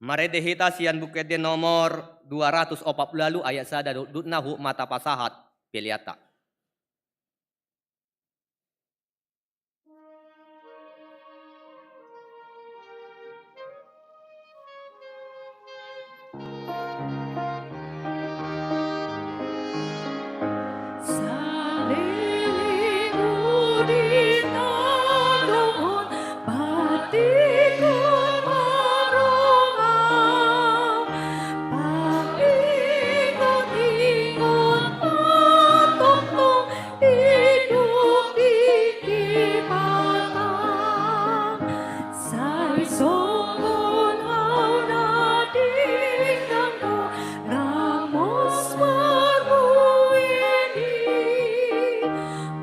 Marende hita sian Buku Ende nomor dua ratus opat pulu ualu, ayat sada dohot dua pulu enam, hot ma tapasahat peleanta. Saleleng hu di tano on, patikon ma roham, pangingotingon ma tongtong, idop tingki batam. Sai songon hau na denggan do, gamos marbuei,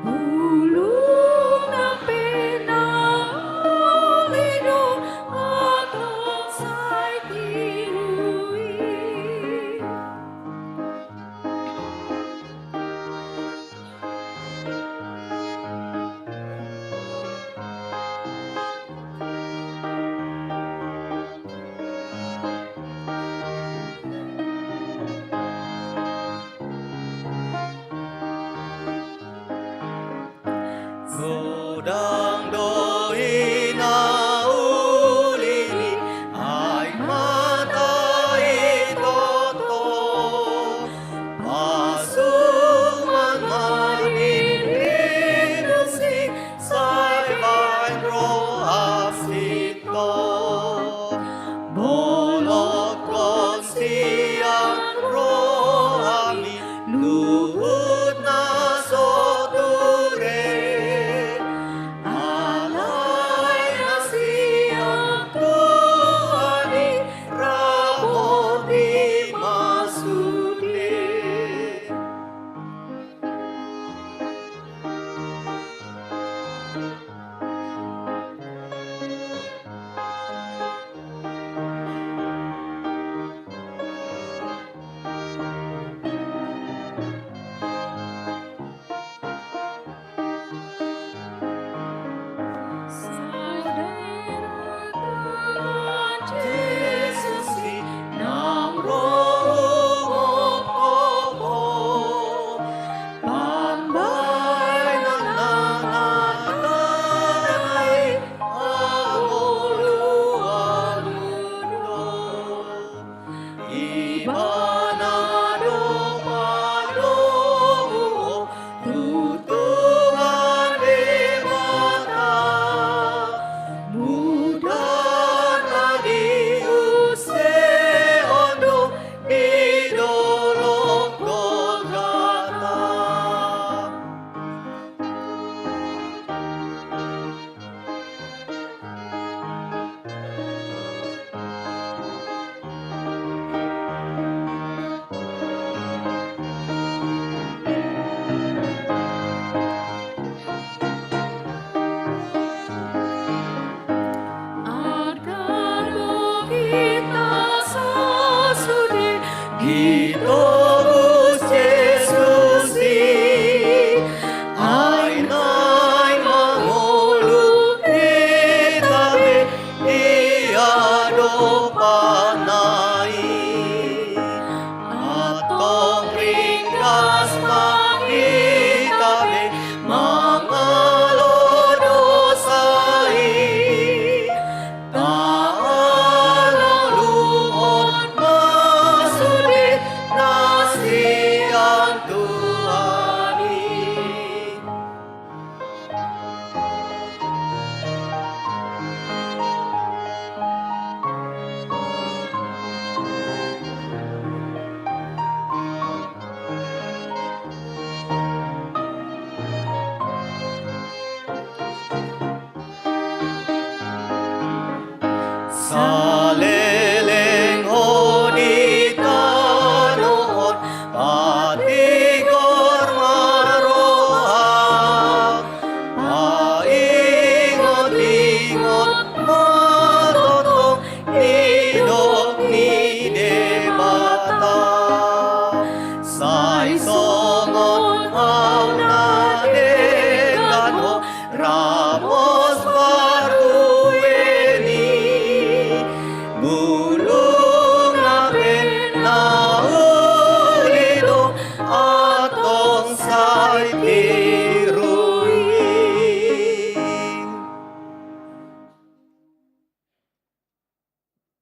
bulungna pe na uli do, antong sai tibu i. Godang do i na uli ni aek mata i tongtong, pasu mangan i rindu si, sai baen roham sintong. Bolongkon sian rohami luhut na so ture,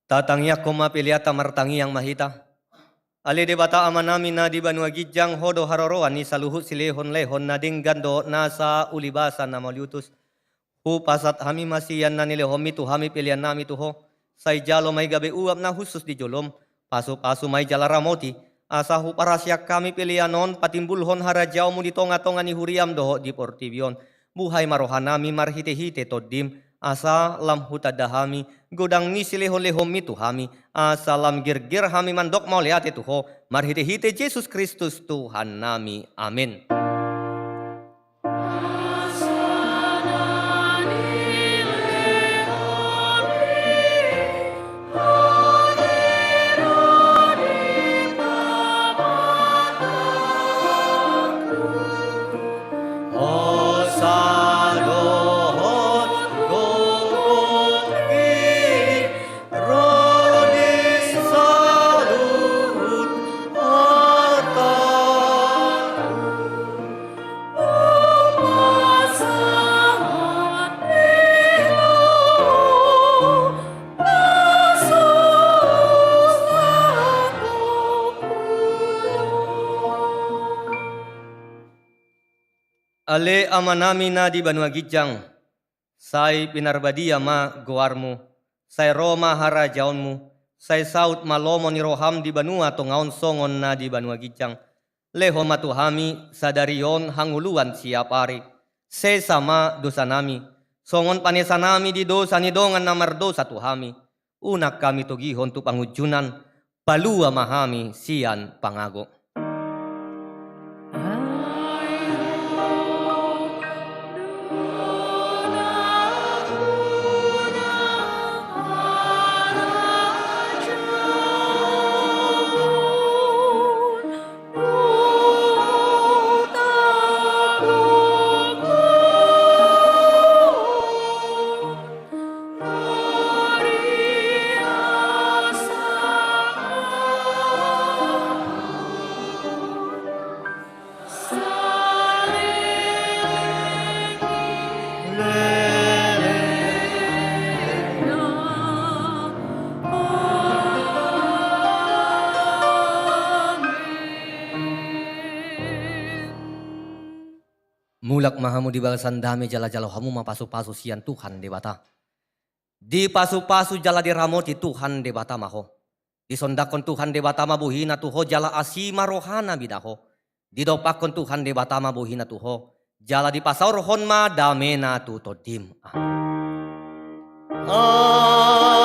Tatangiangkon ma peleanta, martangiang ma hita. Ale Debata Amanami na di banua ginjang, Ho do haroroan ni saluhut silehonlehon na denggan dohot nasa ulibasa na mauliutus. Hupasahat hami ma sian na nilehonMi tu hami peleannami tu Ho, sai jalo ma i gabe uap na hushus di joloM, pasupasu ma i jala ramoti, asa huparhaseang hami pelean on patimbulhon harajaonMu di tongatonga ni huriaM dohot di portibi on. Buhai ma rohanami marhitehite TondiM, asa lam hutanda hami godang ni silehonlehonMi tu hami, asa lam gerger hami mandok mauliate tu Ho, marhitehite Jesus Kristus Tuhannami. Amen. Ale Amanami na di banua ginjang, sai pinarbadia ma goarMu, sai ro ma harajaonMu, sai saut ma lomo ni rohaM di banua tonga on songon na di banua ginjang. Lehon ma tu hami sadari on hangoluan siapari. Sesa ma dosanami, songon panesanami di dosa ni dongan na mardosa tu hami. Unang hami togihon tu pangunjunan, palua ma hami sian pangago. Mulak ma hamu di bagasan dame jala jalo hamu ma pasupasu sian Tuhan Debata. Dipasupasu jala diramoti Tuhan Debata ma ho. Disondangkon Tuhan Debata ma bohina tu ho jala asi ma rohana mida ho. Didompakkon Tuhan Debata ma bohina tu ho jala dipasaorhon ma damena tu tondim. Amen.